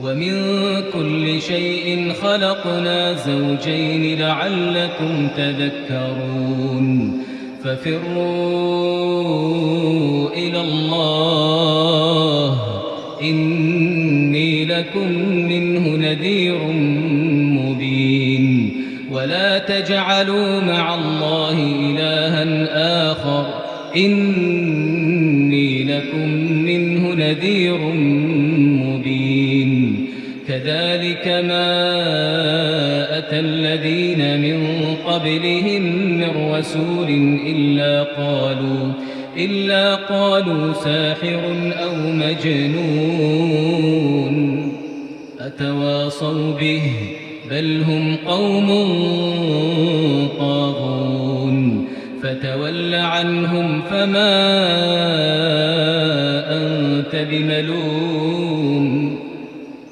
ومن كل شيء خلقنا زوجين لعلكم تذكرون. ففروا إلى الله، إني لكم منه نذير مبين. ولا تجعلوا مع الله إلها آخر، إني لكم منه نذير مبين. كذلك ما أتى الذين من قبلهم من رسول إلا قالوا ساحر أو مجنون. أتواصوا به، بل هم قوم طاغون. فتول عنهم فما أنت بملوم.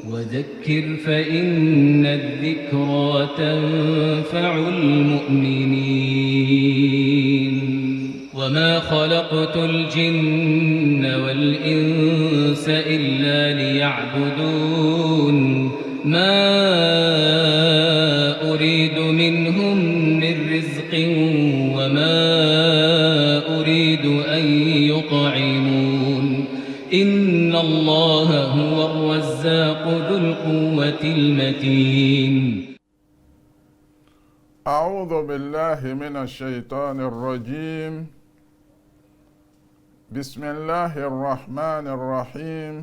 وذكر فإن الذكرى تنفع المؤمنين. وما خلقت الجن والإنس إلا ليعبدون. ما أريد منهم من رزق وما أريد أن يطعمون. إن الله هو الرزاق ذو القوة المتين. أعوذ بالله من الشيطان الرجيم. بسم الله الرحمن الرحيم.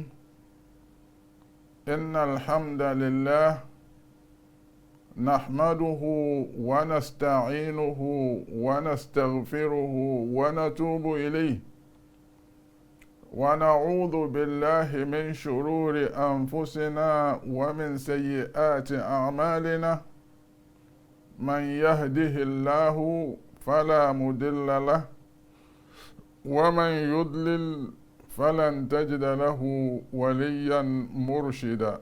إن الحمد لله نحمده ونستعينه ونستغفره ونتوب إليه، ونعوذ بالله من شرور أنفسنا ومن سيئات أعمالنا. من يهده الله فلا مضل له، ومن يضلل فلن تجد له وليا مرشدا.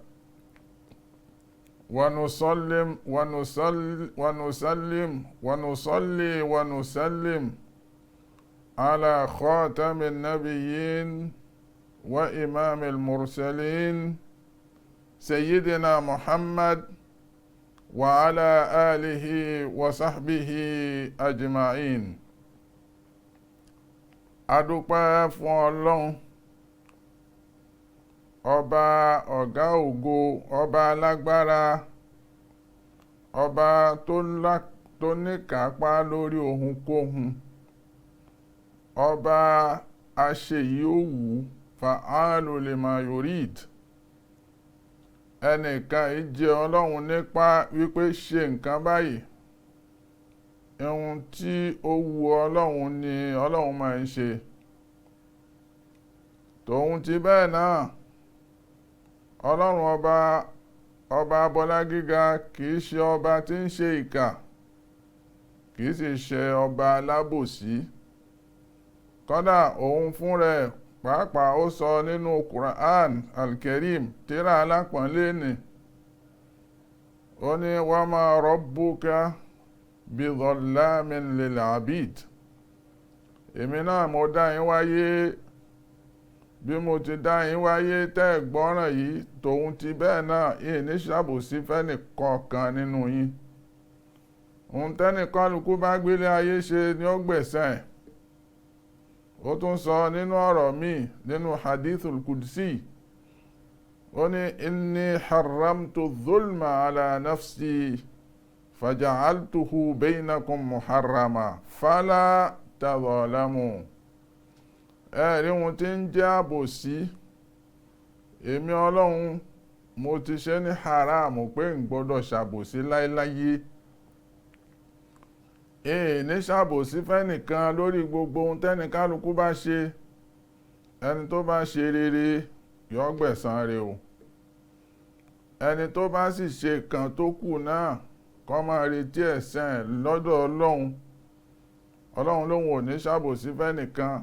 ونسلم ونسل ونسلم ونصلي ونسلم على خاتم النبيين وإمام المرسلين، سيدنا محمد، وعلى آله وصحبه أجمعين. Adúpẹ́ fún Ọlọ́run Ọba, ọ̀gá ògo, ọba alágbára, ọba tó níkápá lórí ohunkóhun, ọba aṣèyíòwú, فعال لما يريد. Ẹnìkan ìjẹ Ọlọ́run nípa wípé ṣe nǹkan báyìí. Ohun tí ó wu Ọlọ́run ni Ọlọ́run máa ń ṣe. Tòun ti bẹ́ẹ̀ náà, Ọlọ́run Ọba, ọba abọlá gíga, kì í ṣe ọba tí ń ṣe ìkà, kì í sì ṣe ọba alábòsí. Kódà òun fún rẹ̀ pàápàá, ó sọ nínú Quran Al-Karim, tírà alápọ̀nlé ni, ó ní: وما ربك بظلام للعبيد. Èmi náà mo dá yín wáyé. Bí mo ti dá yín wáyé tẹ́ ẹ̀ gbọ́ràn yìí, tòun ti bẹ́ẹ̀ náà, yìí ní ṣàbòsí fẹ́nì kọ̀ọ̀kan nínú yín. Ohun tẹ́nì kálukú bá gbélé ayé ṣe ni ó gbẹ̀san ẹ̀. Ó tún sọ nínú ọ̀rọ̀ míì nínú Hadithul Qudsi, ó ní: إني حرمت الظلم على نفسي فجعلته بينكم محرما فلا تظالموا. Ẹ̀rí ohun tí ń jẹ́ àbòsí, èmi Ọlọ́run mo ti ṣe ní haram pé ń gbọ́dọ̀ ṣàbòsí láéláyé. Èè ní ṣàbòsí fẹ́nìkan lórí gbogbo ohun tẹ́nìkálukú bá ṣe. Ẹni tó bá ṣe rere yó gbẹ̀san rẹ̀ o. Ẹni tó bá sì ṣe kan tó kù náà, kó máa retí ẹ̀san ẹ̀ lọ́dọ̀ Ọlọ́run. Ọlọ́run lóun ò ní ṣàbòsí fẹ́nìkan.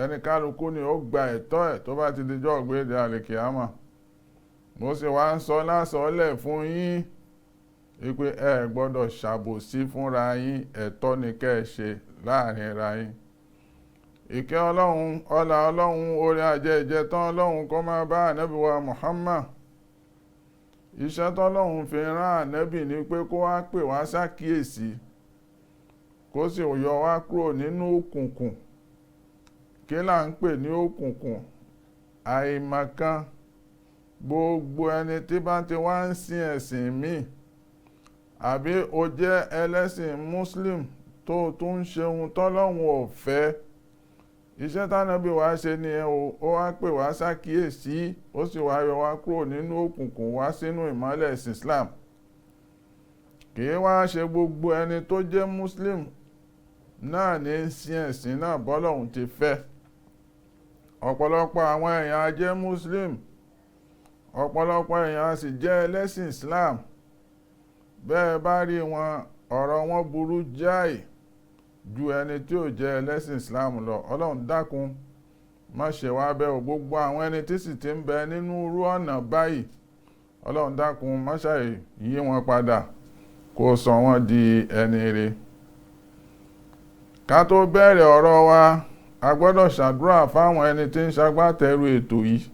Ẹni kálukú ni ó gba ẹ̀tọ́ ẹ̀ tó bá ti dijọ́ ògbéde àlìkìámà. Mo sì wá ń sọ lásọ̀ọ́lẹ̀ fún yín wípé ẹ gbọ́dọ̀ ṣàbòsí fúnra yín. Ẹ̀tọ́ ni kẹ́ ẹ ṣe láàrin ra yín. Ìkẹ́ Ọlọ́run, ọlá Ọlọ́run, orí ajẹ́ ìjẹtán Ọlọ́run kó máa bá Ànábì wa Muhammad. Iṣẹ́ tọ́lọ́hun fi rán ànábì ni pé kó wá pè wá ṣàkíyèsí, kó sì yọ wá kúrò nínú òkùnkùn. Kí là ń pè ní òkùnkùn? Àìmọ̀kan. Gbogbo ẹni tí bá ti wá ń sin ẹ̀sìn míì, àbí o jẹ́ ẹlẹ́sìn Muslim tó tún ń ṣe ohun tọ́lọ́hun ò fẹ́, iṣẹ́ tánàbí wa ṣe ni ó wá pè wá ṣàkíyèsí, ó sì wá yọ wá kúrò nínú òkùnkùn wá sínú ìmọ́lẹ̀ ẹ̀sìn Islam. Kì í wá ṣe gbogbo ẹni tó jẹ́ Muslim náà ní í sin ẹ̀sìn náà bọ́lọ́hun ti fẹ́. Ọ̀pọ̀lọpọ̀ àwọn èèyàn á jẹ́ Muslim, ọ̀pọ̀lọpọ̀ èèyàn á sì jẹ́ ẹlẹ́sìn Islam. Bẹ́ẹ̀ bá rí wọn, ọ̀rọ̀ wọn burú jáì ju ẹni tí ò jẹ́ ẹlẹ́sìn Islam lọ. Ọlọ́run dákun má ṣe wá bẹ́ẹ̀ o. Gbogbo àwọn ẹni tí sì ti ń bẹ nínú irú ọ̀nà báyìí, Ọlọ́run dákun má ṣàì yí wọn padà, kó sọ wọ́n di ẹni rere. Ká tó bẹ̀rẹ̀ ọ̀rọ̀ wa, a gbọ́dọ̀ ṣàdúrà fáwọn ẹni tí ń ṣagbátẹrù ètò yìí,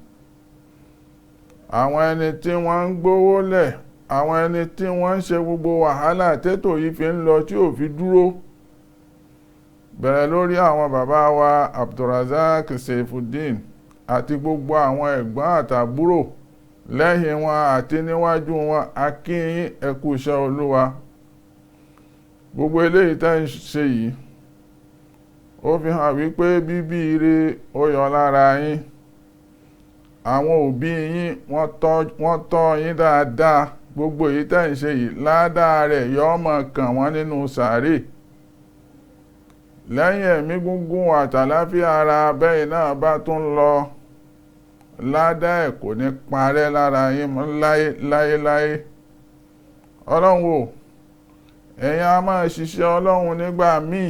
àwọn ẹni tí wọ́n ń gbówó lẹ̀, àwọn ẹni tí wọ́n ń ṣe gbogbo wàhálà tètò yìí fi ń lọ tí ò fi dúró. Bẹ̀rẹ̀ lórí àwọn bàbá wa Abdulrazak Seifuddin àti gbogbo àwọn ẹ̀gbọ́n àtàbúrò lẹ́yìn wọn àti níwájú wọn, a kí yín, ẹ kú iṣẹ́ Olúwa. Gbogbo eléyìí tẹ́ ń ṣe yìí, ó fi hàn wípé bíbí ire ó yọ lára yín. Àwọn òbí yín wọ́n tọ́ yín dáadáa. Gbogbo èyí tẹ́ ń ṣe yìí, ládàá rẹ̀ yọ ọmọ kàn wọ́n nínú sàárè. Lẹ́yìn ẹ̀mí gígùn àtàláfíà ara, bẹ́ẹ̀ náà bá tún lọ, ládàá ẹ̀ kò ní parẹ́ lára yín mọ́ láyé láyé láyé. Ọlọ́run o, ẹ̀yin a máa ṣiṣẹ́ Ọlọ́run nígbà míì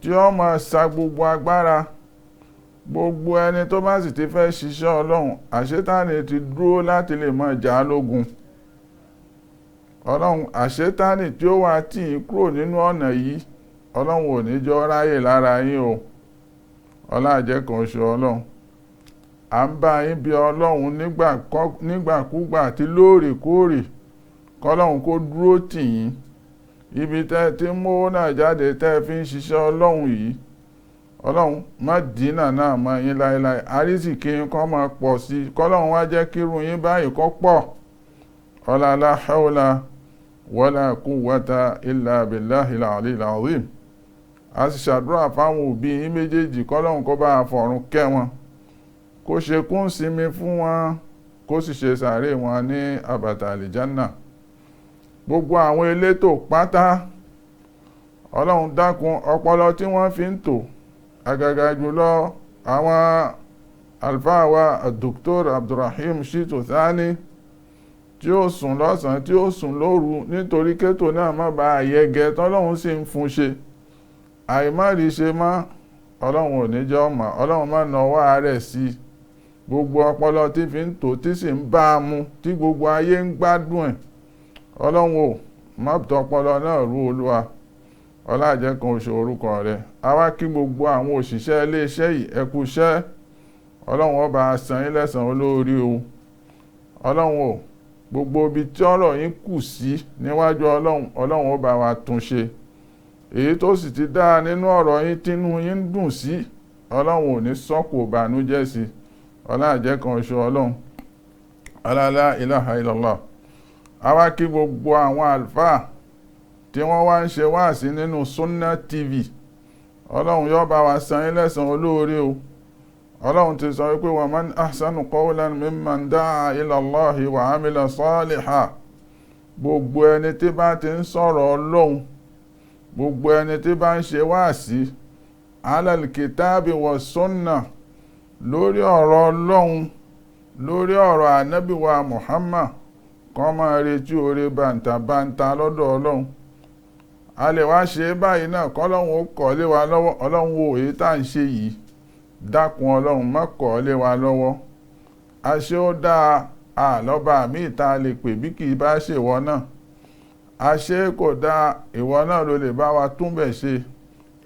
tí ó máa sa gbogbo agbára. Gbogbo ẹni tó bá sì ti fẹ́ ṣiṣẹ́ Ọlọ́run, àṣetánì ti dúró láti lè máa jà á lógun. Ọlọ́run, àṣetánì tí ó wá tì í kúrò nínú ọ̀nà yìí, Ọlọ́run ò ní jọ ráyè lára yín o. Ọlá jẹ́ kan ṣo Ọlọ́run. À ń bá yín bí Ọlọ́run nígbàkúgbà àti lóòrèkóòrè, kọ́lọ́run kó dúró tì yín. Ibi tẹ́ ti ń mówó náà jáde tẹ́ fi ń ṣiṣẹ́ Ọlọ́run yìí, Ọlọ́run má dínà náà mọ́ yín láéláé. Àrísìkí yín kó máa pọ̀ sí i, kọ́lọ́run wá jẹ́ kírun yín báyìí kó pọ̀. Ọlá la hawla wala quwwata illa billahil aliyyil azim. A sì ṣàdúrà fáwọn òbí yín méjèèjì, kọ́lọ́run kó bá fọ̀run kẹ́ wọn, kó ṣe kún sinmi fún wọn, kó sì ṣe sàárè wọn ní àbàtà àlìjánà. Gbogbo àwọn elétò pátá, Ọlọ́run dákun ọpọlọ tí wọ́n fi ń tò, àgàgà jùlọ àwọn àlùfáà wa Dr. Abdulrahim Shittu Thani, tí ó sùn lọ́sàn-án tí ó sùn lóru nítorí kétò náà má bàa yẹgẹ, tọ́lọ́run sì ń fún ṣe. Àìmọ́rí ṣe mọ́, Ọlọ́run ò ní jẹ́ ọmọ, Ọlọ́run má na ọwọ́ rẹ̀ sí i. Gbogbo ọpọlọ tí fi ń tò tí sì ń bá a mu, tí gbogbo ayé ń gbádùn ẹ̀, Ọlọ́run ò má tọpọlọ náà rú Olúwa. Ọlá jẹ́ kan oṣù orúkọ rẹ̀. A wá kí gbogbo àwọn òṣìṣẹ́ iléeṣẹ́ yìí, ẹ kú iṣẹ́. Ọlọ́run ọba san yín lẹ́san olórí o. Ọlọ́run ò, gbogbo ibi tí ọ̀rọ̀ yín kù sí níwájú Ọlọ́run, Ọlọ́run ó bá wa tún ṣe. Èyí tó sì ti dáa nínú ọ̀rọ̀ yín tínú yín ń dùn sí, Ọlọ́run ò ní sọ́kò ìbànújẹ́ sí. Ọlá jẹ́ kan oṣù Ọlọ́run. Alá ilaha illallah. A wá kí gbogbo àwọn àlùfáà tí wọ́n wá ń ṣe wáàsí nínú Sunna TV. Ọlọ́run yóò bá wa san yín lẹ́san olóore o. Ọlọ́run ti sọ wípé wa man ahsanu qawlan mimman da'a ila Allahi wa amila salihan. Gbogbo ẹni tí bá ti ń sọ̀rọ̀ Ọlọ́run, gbogbo ẹni tí bá ń ṣe wáàsí alal kitabi wa sunna, lórí ọ̀rọ̀ Ọlọ́run, lórí ọ̀rọ̀ Ànábì wa Muhammad, kó máa retí oore bàǹtàbàǹtà lọ́dọ̀ Ọlọ́run. A lè wá ṣe báyìí náà kọ́lọ́run ó kọ́ lé wa lọ́wọ́. Ọlọ́run wo èyí tá à ń ṣe yìí, dákun Ọlọ́run má kọ́ lé wa lọ́wọ́. Àṣé ó dáa àlọ́ba mi ìta lè pè bí kì í bá ṣèwọ náà. Àṣé kò dáa, ìwọ náà ló lè bá wa túnbẹ̀ ṣe.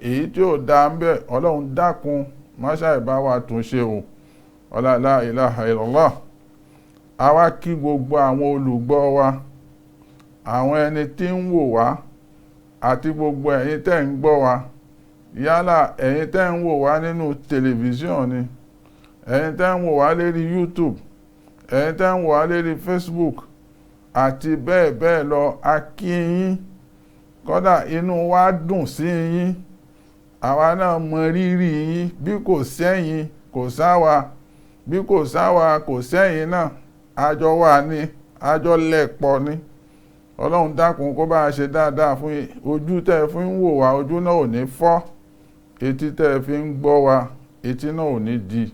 Èyí tí ò dáa ń bẹ̀, Ọlọ́run dákun má ṣàì bá wa tún ṣe o. Ọlá la ilaha illallah. Àwa kí gbogbo àwọn olùgbọ́ wa, àwọn ẹni tí ń wò wá àti gbogbo ẹ̀yin tẹ́ ń gbọ́ wa. Yálà ẹ̀yin tẹ́ ń wò wá nínú tẹlifíṣọ̀n ni, ẹ̀yin tẹ́ ń wò wá lérí YouTube, ẹ̀yin tẹ́ ń wò wá lérí Facebook àti bẹ́ẹ̀ bẹ́ẹ̀ lọ, a kí yín. Kódà inú wa dùn sí yín, àwa náà mọ rírì yín. Bí kò sẹ́yìn kò sáwa, bí kò sáwa kò sẹ́yìn náà, àjọ wà ní, àjọ lẹ̀pọ̀ ni. Ọlọ́run dákun kó bá a ṣe dáadáa fún yín. Ojú tẹ́ ẹ fi ń wò wá, ojú náà ò ní fọ́. Etí tẹ́ ẹ fi ń gbọ́ wa, etí náà ò ní di.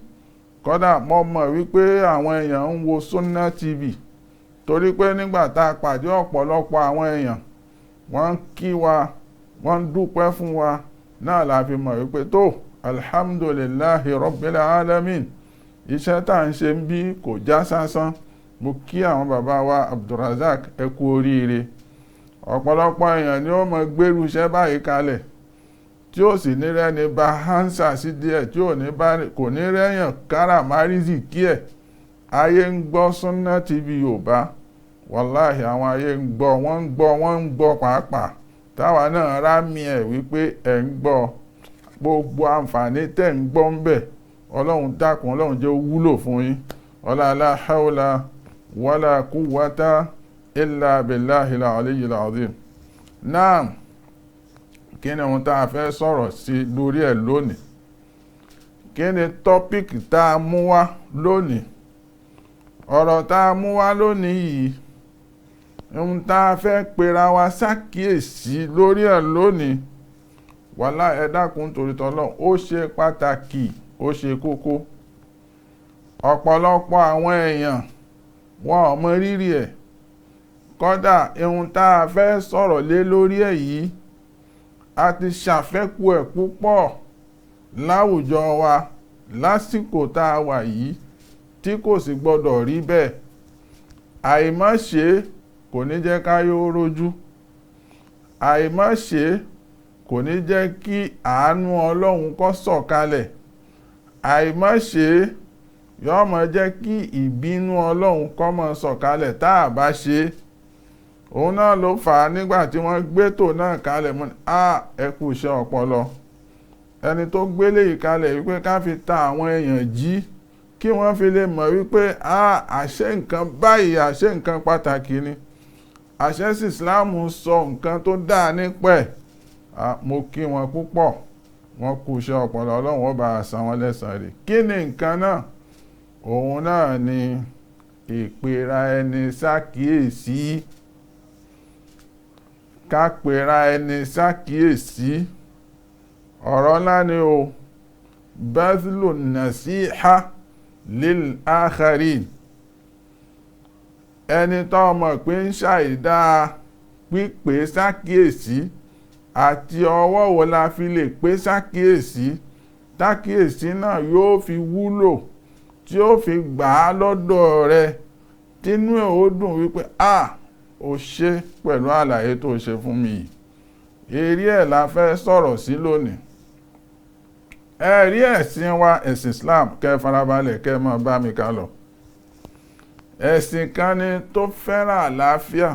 Kódà mo mọ̀ wípé àwọn èèyàn ń wo Sunna TV, torí pé nígbà tá a pàdé ọ̀pọ̀lọpọ̀ àwọn èèyàn, wọ́n ń kí wa, wọ́n ń dúpẹ́ fún wa, náà la fi mọ̀ wípé tó, alhamdulillahi rabbil alamin, iṣẹ́ tá à ń ṣe ń bí kò já sásán. Mo kí àwọn bàbá wa Abdulrazak, ẹ kú oríire. Ọ̀pọ̀lọpọ̀ èèyàn ni ó mọ gbérú iṣẹ́ báyìí kalẹ̀ tí ó sì ní rẹ́ni bá hánsà sí díẹ̀, tí ò ní bá kò ní rẹ́yàn káràmárìsì kí ẹ̀. Ayé ń gbọ́ Sunna TV Yorùbá, wàláhì àwọn ayé ń gbọ́, wọ́n ń gbọ́, wọ́n ń gbọ́ pàápàá. Táwa náà rámi ẹ̀ wípé ẹ̀ ń gbọ́. Gbogbo àǹfààní tẹ̀ ń gbọ́ ń bẹ̀, Ọlọ́run dákun, Ọlọ́run jẹ́ ó wúlò fún yín. Ọlá la hawla wala quwwata illa billahil aliyyil azim. Naam, kí ni ohun tá a fẹ́ sọ̀rọ̀ sí lórí ẹ̀ lónìí? Kí ni tọ́píkì tá a mú wá lónìí? Ọ̀rọ̀ tá a mú wá lónìí yìí, ohun tá a fẹ́ pera wa ṣàkíyèsí lórí ẹ̀ lónìí, wàhálà ẹ dákun torí t'Ọlọ́run, ó ṣe pàtàkì, ó ṣe kókó. Ọ̀pọ̀lọpọ̀ àwọn èèyàn wọn ò mọ rírì ẹ̀. Kódà ohun tá a fẹ́ sọ̀rọ̀ lé lórí ẹ̀ yìí, a ti ṣàfẹ́kù ẹ̀ púpọ̀ láwùjọ wa lásìkò tá a wà yìí, tí kò sì gbọdọ̀ rí bẹ́ẹ̀. Àìmọ̀ṣe kò ní jẹ́ ká yóò rójú, àìmọ̀ṣe kò ní jẹ́ kí àánú Ọlọ́run kó sọ̀kalẹ̀, àìmọ̀ṣe yóò máa jẹ́ kí ìbínú Ọlọ́run kó máa sọ̀kalẹ̀ tá a bá ṣe. Òun náà ló fà á nígbà tí wọ́n gbétò náà kalẹ̀ mọ́ ní, a ẹ kú iṣẹ́ ọpọlọ. Ẹni tó gbélé yìí kalẹ̀ wípé ká fi ta àwọn èèyàn jí, kí wọ́n fi lè mọ̀ wípé a àṣẹ nǹkan báyìí, àṣẹ nǹkan pàtàkì ni, àṣẹ sì Islam sọ nǹkan tó dáa nípa ẹ̀. Mo kí wọn púpọ̀, wọ́n kú iṣẹ́ ọpọlọ, Ọlọ́run ó bá a san wọ́n lẹ́san rẹ̀. Kí ni nǹkan náà? Òun náà ni ìpera ẹni ṣàkíyèsí. Ká pera ẹni ṣàkíyèsí, ọ̀rọ̀ ńlá ni o. Bazlu nasiha lil akharin. Ẹni tó mọ̀ pé ń ṣàìdá, pípé ṣàkíyèsí, àti ọwọ́ wo la fi lè pé ṣàkíyèsí, tákíyèsí náà yóò fi wúlò, tí ó fi gbà á lọ́dọ̀ rẹ, tínú ẹ̀ ó dùn wípé a ò ṣe pẹ̀lú àlàyé tó ṣe fún mi yìí. Eré ẹ̀ la fẹ́ sọ̀rọ̀ sí lónìí. Ẹ̀rí ẹ̀sìn wa, ẹ̀sìn Islam, kẹ́ farabalẹ̀ kẹ́ máa bá mi ká lọ. Ẹ̀sìn kan ni tó fẹ́ràn àlàáfíà.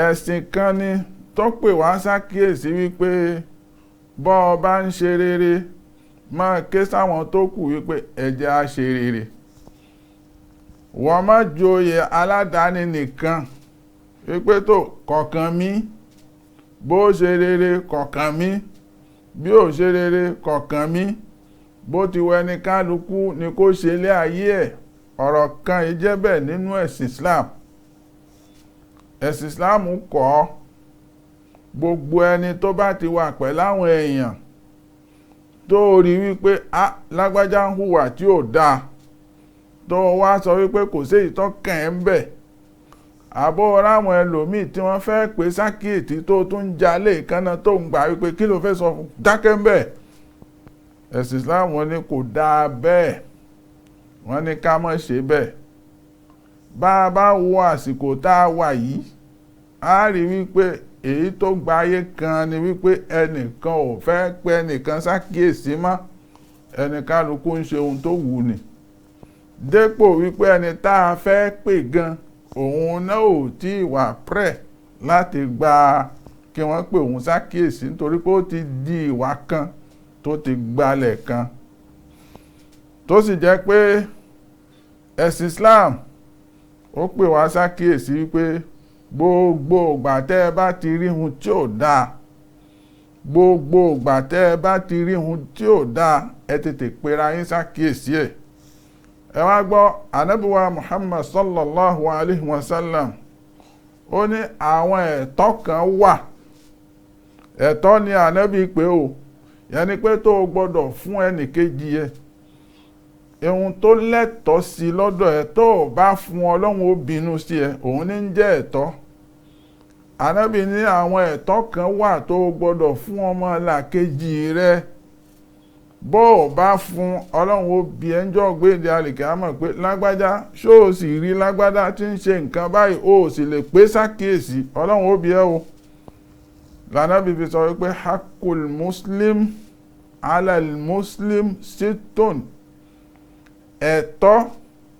Ẹ̀sìn kan ni tó pè wá ṣàkíyèsí wípé bọ́ ọ bá ń ṣe rere, máa ké sáwọn tó kù wípé ẹ jẹ́ á ṣe rere. Wọ́n má joyè aládàáni nìkan wípé tó kọ̀ọ̀kan mi, bó ṣe rere kọ̀ọ̀kan mi, bí ò ṣe rere kọ̀ọ̀kan mi, bó ti wẹ ní kálukú ni kó ṣe lé ayé ẹ̀. Ọ̀rọ̀ kan yìí jẹ́ bẹ́ẹ̀ nínú ẹ̀sìn Islam. Ẹ̀sìn Islam kọ́ gbogbo ẹni tó bá ti wà pẹ̀lú àwọn èèyàn tó rí wípé a lágbájá ń hùwà tí ò dáa, tó wá sọ wípé kò sí èyí tó kàn ẹ́ ń bẹ̀, àbó ráwọn ẹlòmíì tí wọ́n fẹ́ pè sákìtì tó tún ń jalè kánná tó ń gbà wípé kí ló fẹ́ sọ fún, dákẹ́ ń bẹ̀. Ẹ̀sìn Islam ní kò dáa bẹ́ẹ̀, wọ́n ní ká má ṣe bẹ́ẹ̀. Bá a bá wo àsìkò tá a wà yìí, a rí wípé èyí tó gba ayé kan ni wípé ẹnìkan ò fẹ́ pé ẹnìkan ṣàkíyèsí mọ́, ẹnìkálukú ń ṣe ohun tó wù ní. Dépò wípé ẹni tá a fẹ́ pè gan òun náà ò tí ì wà prẹ́ láti gba kí wọ́n pè òun ṣàkíyèsí, nítorí pé ó ti di ìwà kan tó ti gbalẹ̀ kan. Tó sì jẹ́ pé ẹ̀sìn Islam ó pè wá ṣàkíyèsí wípé gbogbo ìgbà tẹ́ ẹ bá ti rí ohun tí ò dáa, gbogbo ìgbà tẹ́ ẹ bá ti rí ohun tí ò dáa, ẹ tètè pera yín ṣàkíyèsí ẹ̀. Ẹ wá gbọ́ Ànábì wa Muhammad sallallahu alayhi wa sallam, ó ní àwọn ẹ̀tọ́ kan wà. Ẹ̀tọ́ ni Ànábì pé o, yẹn ni pé tó o gbọ́dọ̀ fún ẹnìkejì yẹ ohun tó lẹ́tọ̀ọ́ sí lọ́dọ̀ ẹ, tó o bá fún Ọlọ́run ó bínú sí ẹ, òun ní ń jẹ́ ẹ̀tọ́. Ànábì ní àwọn ẹ̀tọ́ kan wà tó o gbọ́dọ̀ fún ọmọlàkejì rẹ, bó o bá fún Ọlọ́run ó bi ẹ́ ń jọ́ gbéde àlìkàmọ̀ pé lágbájá, ṣó o sì rí lágbájá tí ń ṣe nǹkan báyìí, o sì lè pé sákìyèsí, Ọlọ́run ó bi ẹ́ o. Lànàbì fi sọ wípé hakul muslim alal muslim sittun, ẹ̀tọ́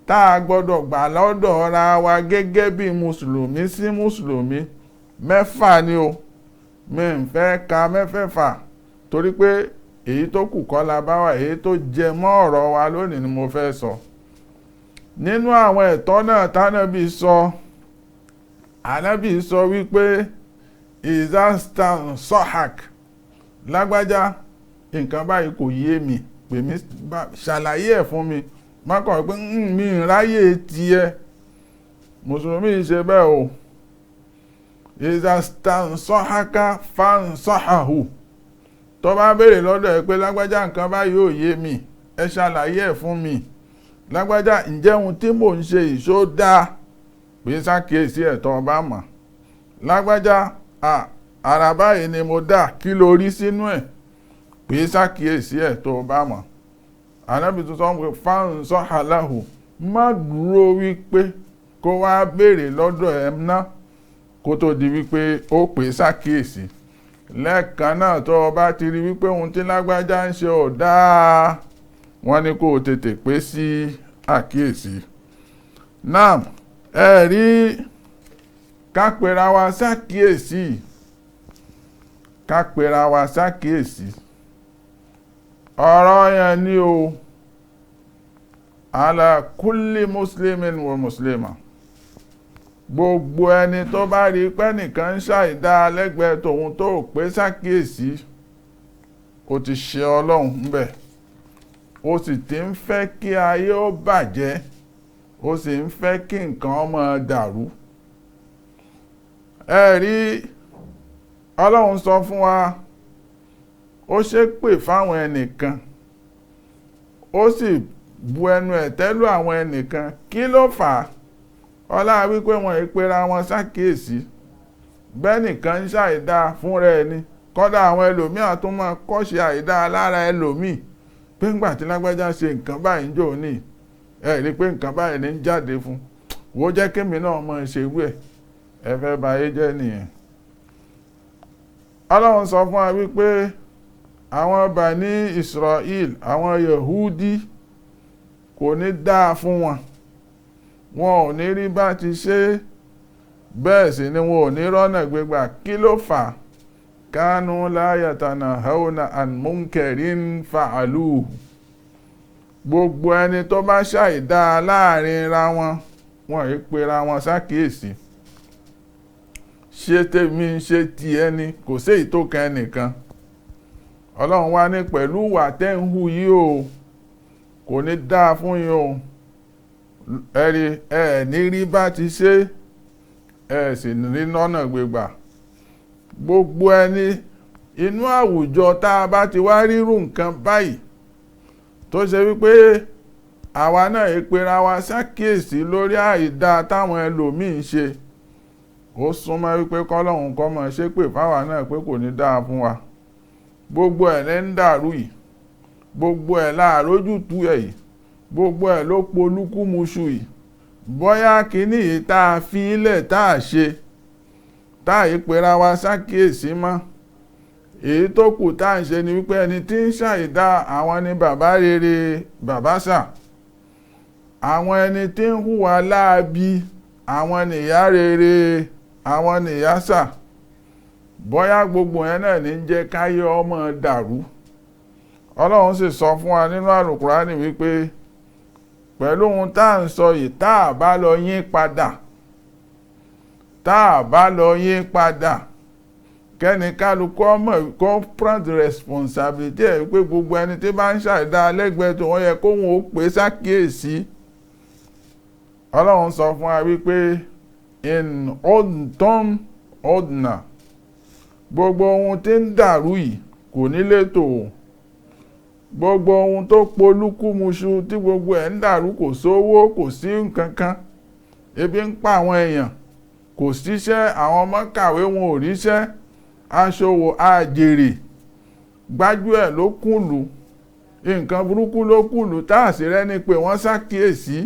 tá a gbọ́dọ̀ gbà lọ́dọ̀ ara wa gẹ́gẹ́ bí mùsùlùmí sí mùsùlùmí 6 ni o. Mi ń fẹ́ ka 6 torí pé èyí tó kù kọ́ la bá wà, èyí tó jẹ mọ́ ọ̀rọ̀ wa lónìí ni mo fẹ́ sọ. Nínú àwọn ẹ̀tọ́ náà tánàbí sọ, Ànábì sọ wípé ìzástan sọ́hàk, lágbájá nǹkan báyìí kò yé mi, pè mí ṣàlàyé ẹ̀ fún mi, má kàn pé mi ráyè tiẹ̀. Mùsùlùmí ṣe bẹ́ẹ̀ o. Ìzástan sọ́hàká fáńsọ́hàhù, tó bá béèrè lọ́dọ̀ ẹ pé lágbájá nǹkan báyìí ò yé mi, ẹ ṣàlàyé ẹ̀ fún mi, lágbájá ǹjẹ́ ohun tí mò ń ṣe ìṣó dáa, pé ṣàkíyèsí ẹ̀tọ́ ọba mọ̀, lágbájá ara báyìí ni mo dá, kí lo rí sínú ẹ̀, pé ṣàkíyèsí ẹ̀tọ́ ọba mọ̀. Ànábì tó sọ pé fáńsọ́hàláhù, má dúró wípé kó wá béèrè lọ́dọ̀ ẹ̀ ná kó tó di wípé ó pè ṣàkíyèsí. Lẹ́ẹ̀kan náà tó o bá ti rí wípé ohun tí lágbájá ń ṣe ò dáa, wọ́n ní kó o tètè pé sí àkíyèsí. Náà ẹ rí ká pera wa ṣàkíyèsí, ká pera wa ṣàkíyèsí. Ọ̀rọ̀ yẹn ni o, ala kulli muslimin wa muslima, gbogbo ẹni tó bá rí pé nìkan ń ṣàìdá lẹ́gbẹ̀ẹ́ tòun tó pé ṣàkíyèsí, ó ti ṣe Ọlọ́run ńbẹ̀, ó sì ti ń fẹ́ kí ayé ó bàjẹ́, ó sì ń fẹ́ kí nǹkan máa dàrú. Ẹ rí Ọlọ́run sọ fún wa, ó ṣépè fáwọn ẹnìkan, ó sì bu ẹnu ẹ̀tẹ́ lù àwọn ẹnìkan. Kí ló fà á? Ọlá wípé wọn ìpera wọn ṣàkíyèsí, bẹ́ẹ̀ nìkan ń ṣàìdá fúnra ẹni, kọ́dà àwọn ẹlòmíì tún máa kọ́ṣe àìdá lára ẹlòmíì, pé ńgbà tí lágbájá ṣe nǹkan báyìí ń jò ní, ẹ rí pé nǹkan báyìí ní ń jáde fún, wo jẹ́ kémi náà máa ṣe wú ẹ̀, ẹ fẹ́ ba ayé jẹ́ nìyẹn. Ọlọ́run sọ fún wa wípé àwọn Bani Israel, àwọn Yehudi, kò ní dáa fún wọn, wọn ò ní rí bá ti ṣe, bẹ́ẹ̀ sì ni wọn ò ní rọ́nà gbégbà. Kí ló fà á? Kánú láyàtànà haúnà and munkerin fa'alu, gbogbo ẹni tó bá ṣàìdá láàrin ra wọn, wọn ì pera wọn ṣàkíyèsí. Ṣé tèmi ń ṣe ti ẹni, kò sí èyí tó kan ẹnìkan. Ọlọ́run wá ní pẹ̀lú ìwà tẹ́ ń hù yìí o, kò ní dáa fún yín o, ẹ̀rí ẹ̀ ní rí bá ti ṣe, ẹ̀ sì ní lọ́nà gbégbà. Gbogbo ẹni inú àwùjọ tá a bá ti wá rírú nǹkan báyìí, tó ṣe wípé àwa náà ìpera wa ṣàkíyèsí lórí àìdá táwọn ẹlòmíì ń ṣe, ó súnmọ́ wípé kọ́lọ́hún kọ́ mọ̀ ṣe pé fáwa náà pé kò ní dáa fún wa. Gbogbo ẹ̀ lẹ́ ń dàrú yìí, gbogbo ẹ̀ láàrójútu ẹ̀ yìí, gbogbo ẹ̀ ló polúkúmuṣu yìí. Bóyá kíní yìí tá a fi ilẹ̀ tá a ṣe, tá a ìpera wa ṣàkíyèsí mọ́, èyí tó kù tá à ń ṣe ni wípé ẹni tí ń ṣàìdá àwọn ni bàbá rere bàbá sà, Àwọn ẹni tí ń hùwà láabi, àwọn nìyá rere, àwọn nìyá sà. Bóyá gbogbo yẹn náà ní jẹ́ káyé ọmọ dàrú. Ọlọ́run sì sọ fún wa nínú Àlùkùránì wípé pẹ̀lú ohun tá à ń sọ yìí, tá a bá lọ yín padà, tá a bá lọ yín padà, kẹ́ni kálukú ọmọ kó prendre responsibility ẹ̀ wípé gbogbo ẹni tí bá ń ṣàìdá lẹ́gbẹ̀ẹ́ tó wọ́n yẹ kóhun ó pè sákìyèsí. Ọlọ́run sọ fún wa wípé in odntom odna, gbogbo ohun tí ń dàrú yìí kò ní létò o. Gbogbo ohun tó polúkúmuṣu tí gbogbo ẹ̀ ń dàrú, kò sówó, kò sí nǹkan kan, ebi ń pa àwọn èèyàn, kò síṣẹ́, àwọn ọmọ kàwé wọn ò ríṣẹ́, aṣòwò àjèrè, gbájúẹ̀ ló kùlù, nǹkan burúkú ló kùlù, tá a sì rẹ́ni pé wọ́n ṣàkíyèsí.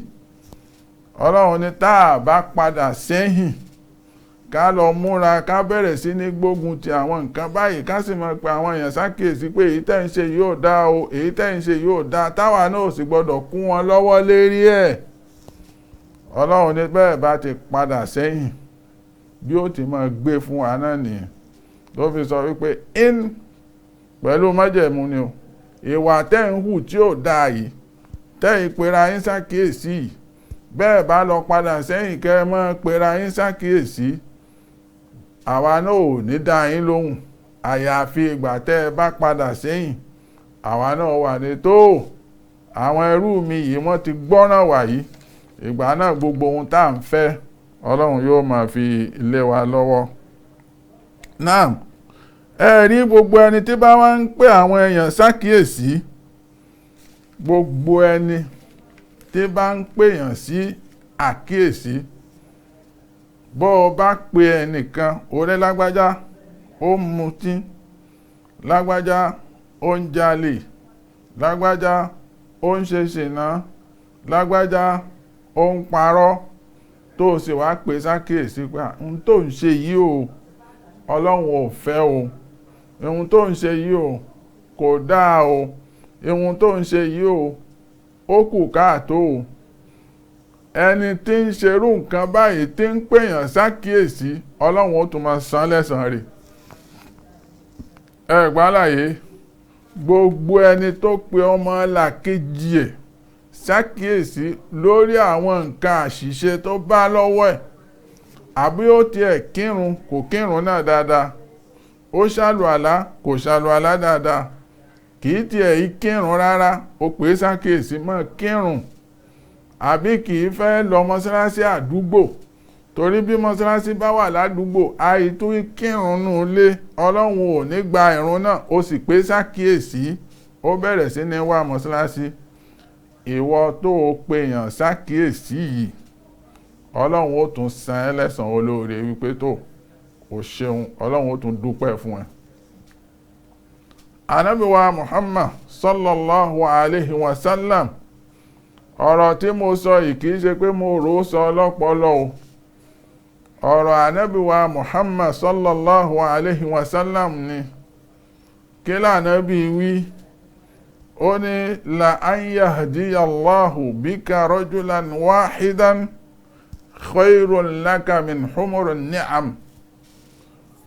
Ọlọ́run ní tá a bá padà sẹ́yìn, ká lọ múra, ká bẹ̀rẹ̀ sí ní gbógun ti àwọn nǹkan báyìí, ká sì máa pe àwọn èèyàn ṣàkíyèsí pé èyí tẹ́ ń ṣe yóò dáa o, èyí tẹ́ ń ṣe yóò dáa, táwa náà ò sì gbọ́dọ̀ kún wọn lọ́wọ́ lérí ẹ̀. Ọlọ́run ní bẹ́ẹ̀ bá ti padà sẹ́yìn, bí ó ti máa gbé fún wa náà nìyẹn. Ló fi sọ wípé in pẹ̀lú májẹ̀mú ni o, ìwà tẹ́ ń hù tí ò dáa yìí, tẹ́ ìpera yín ṣàkíyèsí yìí, bẹ́ẹ̀ bá lọ padà sẹ́yìn kẹ́ ẹ máa pera yín ṣàkíyèsí, àwa náà ò ní dá yín lóhùn. Àyàfi ìgbà tẹ́ ẹ bá padà sẹ́yìn, àwa náà wà ní tó àwọn ẹrú mi yìí wọ́n ti gbọ́ràn wà yìí. Ìgbà náà gbogbo ohun tá à ń fẹ́, Ọlọ́run yóò máa fi lé wa lọ́wọ́. Náà ẹ rí gbogbo ẹni tí bá wá ń pè àwọn èèyàn ṣàkíyèsí, gbogbo ẹni tí bá ń pèèyàn sí àkíyèsí, bó o bá pe ẹnìkan, ọ̀rẹ́ lágbájá ó ń mutí, lágbájá ó ń jalè, lágbájá ó ń ṣe ṣìnà, lágbájá ó ń parọ́, tó o sì wá pè sákíyèsí pé ohun tó ń ṣe yìí o, Ọlọ́run ò fẹ́ o, ohun tó ń ṣe yìí o, kò dáa o, ohun tó ń ṣe yìí o, ó kù káàtó o. Ẹni tí ń ṣerú nǹkan báyìí tí ń pèèyàn sákíyèsí, Ọlọ́run ó tún máa san lẹ́san rẹ̀. Ẹ gbà láyé, gbogbo ẹni tó pe ọmọ làkejì ẹ̀ sákíyèsí lórí àwọn nǹkan àṣìṣe tó bá lọ́wọ́ ẹ̀, àbí ó tiẹ̀ kírun kò kírun náà dáadáa, ó ṣàlùàlá kò ṣàlùàlá dáadáa, kì í tiẹ̀ í kírun rárá, ó pè é sákíyèsí mọ́ kírun, àbí kì í fẹ́ lọ mọ́sálásí àdúgbò, torí bí mọ́sálásí bá wà ládùúgbò àìtú kírun nù lé, Ọlọ́run ò ní gba ìrun náà, ó sì pé sákíyèsí, ó bẹ̀rẹ̀ sí ní wá mọ́sálásí. Ìwọ tó o pèèyàn sákíyèsí yìí, Ọlọ́run ó tún san ẹ́ lẹ́san olóore wípé tó o ṣeun, Ọlọ́run ó tún dúpẹ́ fún ẹ. Ànábì wa Muhammad sallallahu alayhi wa sallam, ọ̀rọ̀ tí mo sọ yìí kìí ṣe pé mo rò ó sọ lọ́pọlọ o. Ọ̀rọ̀ Ànábì wa Muhammad sallallahu alayhi wa sallam ni. Kí l'Ànábì wí? Ó ní la an yahdiya Allahu bika rajulan wahidan khayrun laka min humurin ni'am.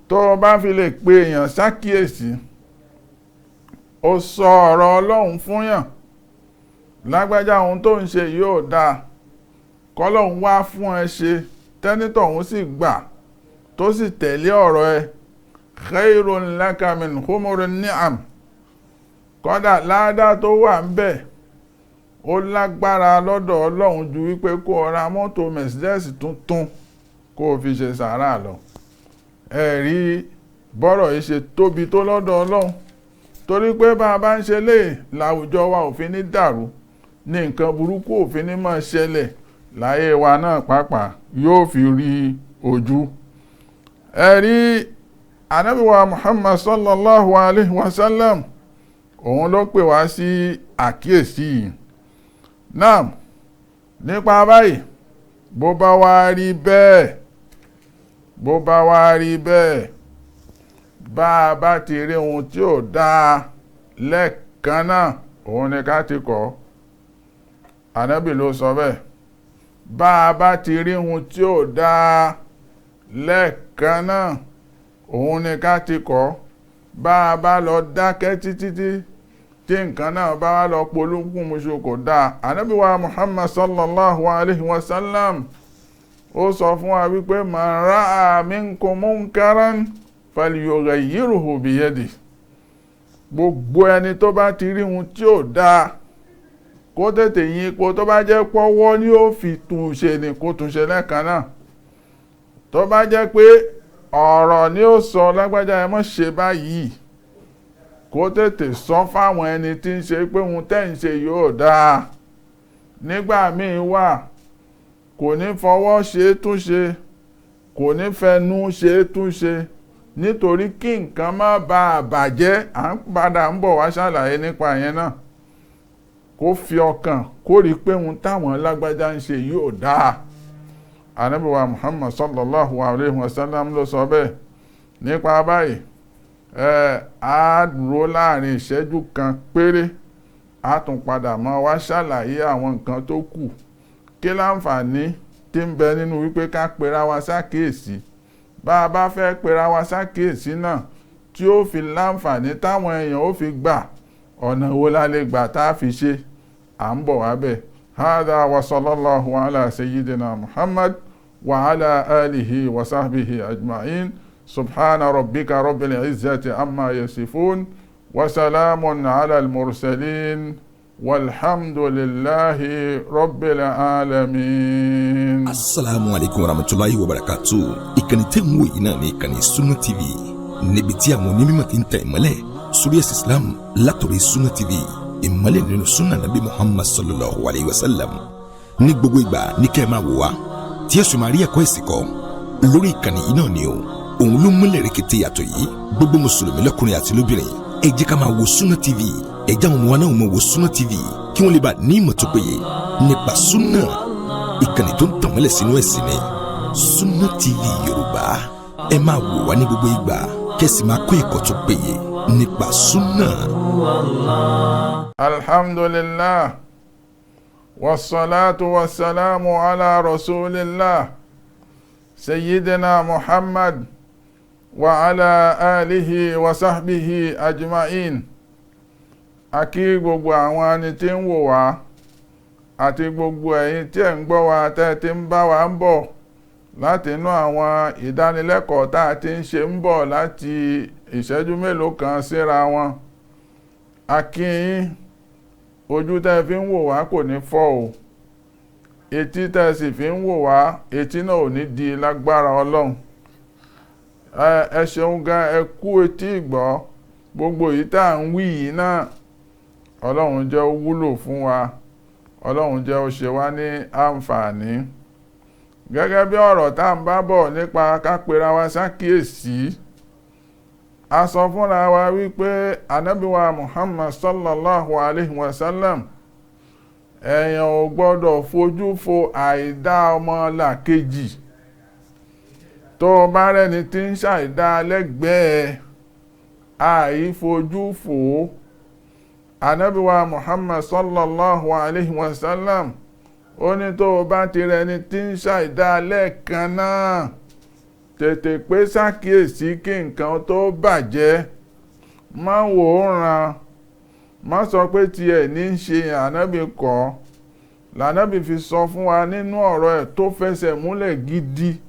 Tó o bá fi lè pe èèyàn sákíyèsí, ó sọ ọ̀rọ̀ Ọlọ́run fún yàn, lágbájá ohun tó ń ṣe yóò dáa, kọ́lọ́hún wá fún ẹ ṣe, tẹ́nítọ̀ òun sì gbà tó sì tẹ̀lé ọ̀rọ̀ ẹ, khayrun laka min humurin ni'am. Kọ́dà ládàá tó wà ń bẹ̀ ó lágbára lọ́dọ̀ Ọlọ́run ju wípé kó o ra mọ́tò Mercedes tuntun kó o fi ṣe sàárà lọ. Ẹ rí bọ́rọ̀ yìí ṣe tóbi tó lọ́dọ̀ Ọlọ́run, torí pé bá a bá ń ṣe lé láwùjọ wa òfin ní dàrú, ní nǹkan burúkú òfin ní máa ṣẹlẹ̀ láyé wa náà pàápàá yóò fi rí ojú. Ẹ rí Ànábì wa Muhammad sallallahu alayhi wa sallam, òun ló pè wá sí àkíyèsí yìí. Náà nípa báyìí, bó bá wá rí bẹ́ẹ̀, bó bá wá rí bẹ́ẹ̀, bá a bá ti rí ohun tí ò dáa lẹ́ẹ̀kan náà, òun ni ká ti kọ̀. Ànábì ló sọ bẹ́ẹ̀. Bá a bá ti rí ohun tí ò dáa lẹ́ẹ̀kan náà, òun ni ká ti kọ́. Bá a bá lọ dákẹ́ títí tí nǹkan náà bá wá lọ polúkúmuṣu, kò dáa. Ànábì wa Muhammad sallallahu alayhi wa sallam ó sọ fún wa wípé man ra'a minkum munkaran falyughayyirhu biyadihi. Gbogbo ẹni tó bá ti rí ohun tí ò dáa, kó tètè yí ipò. Tó bá jẹ́ pọ́wọ́ ni ó fi tún ṣe ni kó tún ṣe lẹ́ẹ̀kan náà. Tó bá jẹ́ pé ọ̀rọ̀ ni ó sọ, lágbájá ẹ má ṣe báyìí, kó tètè sọ fáwọn ẹni tí ń ṣe pé ohun tẹ́ ń ṣe yóò dáa. Nígbà míì wà, kò ní fọwọ́ ṣe é túnṣe, kò ní fẹnu ṣe é túnṣe, nítorí kí nǹkan má bàa bàjẹ́. À ń padà ń bọ̀ wá ṣàlàyé nípa yẹn náà. Kó fi ọkàn kó rí i pé ohun táwọn lágbájá ń ṣe yóò dáa. Ànábì wa Muhammad sallallahu alayhi wa sallam ló sọ bẹ́ẹ̀. Nípa báyìí, á dúró láàrin ìṣẹ́jú kan péré, á tún padà mọ́ wá ṣàlàyé àwọn nǹkan tó kù. Kí láǹfààní tí ń bẹ nínú wípé ká pera wa ṣàkíyèsí? Bá a bá fẹ́ pera wa ṣàkíyèsí náà tí ó fi láǹfààní táwọn èèyàn ó fi gbà, ọ̀nà wo la lè gbà tá a fi ṣe? À ń bọ̀ wá bẹ̀. Hada wa sallallahu ala sayyidina Muhammad wa ala alihi wa sahbihi ajma'in. Subhana rabbika rabbil izzati amma yasifun wa salamun ala al-mursalin walhamdulillahi rabbil alamin. Asalaamu alaykum wa rahmatulahi wa barakatu. Ìkànnì tẹ́ ń wò yìí náà ní ìkànnì Sunna TV, níbi tí àwọn onímọ̀ ti ń tẹ̀ ìmọ́lẹ̀ sórí ẹ̀sìn Islam látọ̀rọ̀ Sunna TV, ìmọ́lẹ̀ nínú sunna nabi Muhammad sallallahu alayhi wa sallam. Ní gbogbo ìgbà ní kẹ́ ẹ máa wò wá, tí ẹ sì máa rí ẹ̀kọ́ ẹ̀sìn kọ́ lórí ìkànnì yìí náà ni o. Òun ló múlẹ̀ rẹ̀kẹ̀tẹ̀ yàtọ̀ yìí. Gbogbo mùsùlùmí lọ́kùnrin àti lóbìnrin, ẹ jẹ́ ká máa wo Sunna TV. Ẹ jẹ́ àwọn ọmọ wa náà máa wo Sunna TV, kí wọ́n lè bá ní ìmọ̀ tó péye nípa sunna. Ìkànnì tó ń tàn mọ́lẹ̀ sínú ẹ̀sìn ni Sunna TV Yorùbá. Ẹ máa wò wá ní gbogbo ìgbà, kẹ́sì máa kọ́ ẹ̀kọ́ tó péye nípa sunna. Alhamdulillah, wassalatu wassalamu ala rasulillah sayyidina Muhammad wa ala alihi wa sahbihi ajma'in. A kí gbogbo àwọn ẹni tí ń wò wá àti gbogbo ẹ̀yin tí ẹ̀ ń gbọ́ wa, tẹ́ ti ń bá wa ń bọ̀ láti inú àwọn ìdánilẹ́kọ̀ọ́ tá a ti ń ṣe ń bọ̀ láti ìṣẹ́jú mélòó kan síra wọn. A kí yín, ojú tẹ́ fi ń wò wá kò ní fọ́ o, etí tẹ́ sì fi ń wò wá, etí náà ò ní di lágbára Ọlọ́run. Ẹ ṣeun gan, ẹ kú etí ìgbọ́. Gbogbo èyí tá à ń wí yìí náà, Ọlọ́run jẹ́ ó wúlò fún wa, Ọlọ́run jẹ́ ó ṣe wá ní àǹfààní. Gẹ́gẹ́ bí ọ̀rọ̀ tá à ń bá bọ̀ nípa ká pera wa ṣàkíyèsí, a sọ fúnra wa wípé Ànábì wa Muhammad sallallahu alayhi wa sallam, èèyàn ò gbọ́dọ̀ fojú fo àìdá ọmọ làkejì. Tó o bá rẹ́ni tí ń ṣàìdá lẹ́gbẹ̀ẹ́, àìfojú fò ó. Ànábì wa Muhammad sallallahu alayhi wa sallam ó ní tó o bá ti rẹ́ni tí ń ṣàìdá lẹ́ẹ̀kan náà, tètè pé ṣàkíyèsí kí nǹkan tó bàjẹ́. Má wò ó ràn, má sọ pé tiẹ̀ ní í ṣe. Ànábì kọ́ lànábì fi sọ fún wa nínú ọ̀rọ̀ ẹ̀ tó fẹsẹ̀ múlẹ̀ gidi.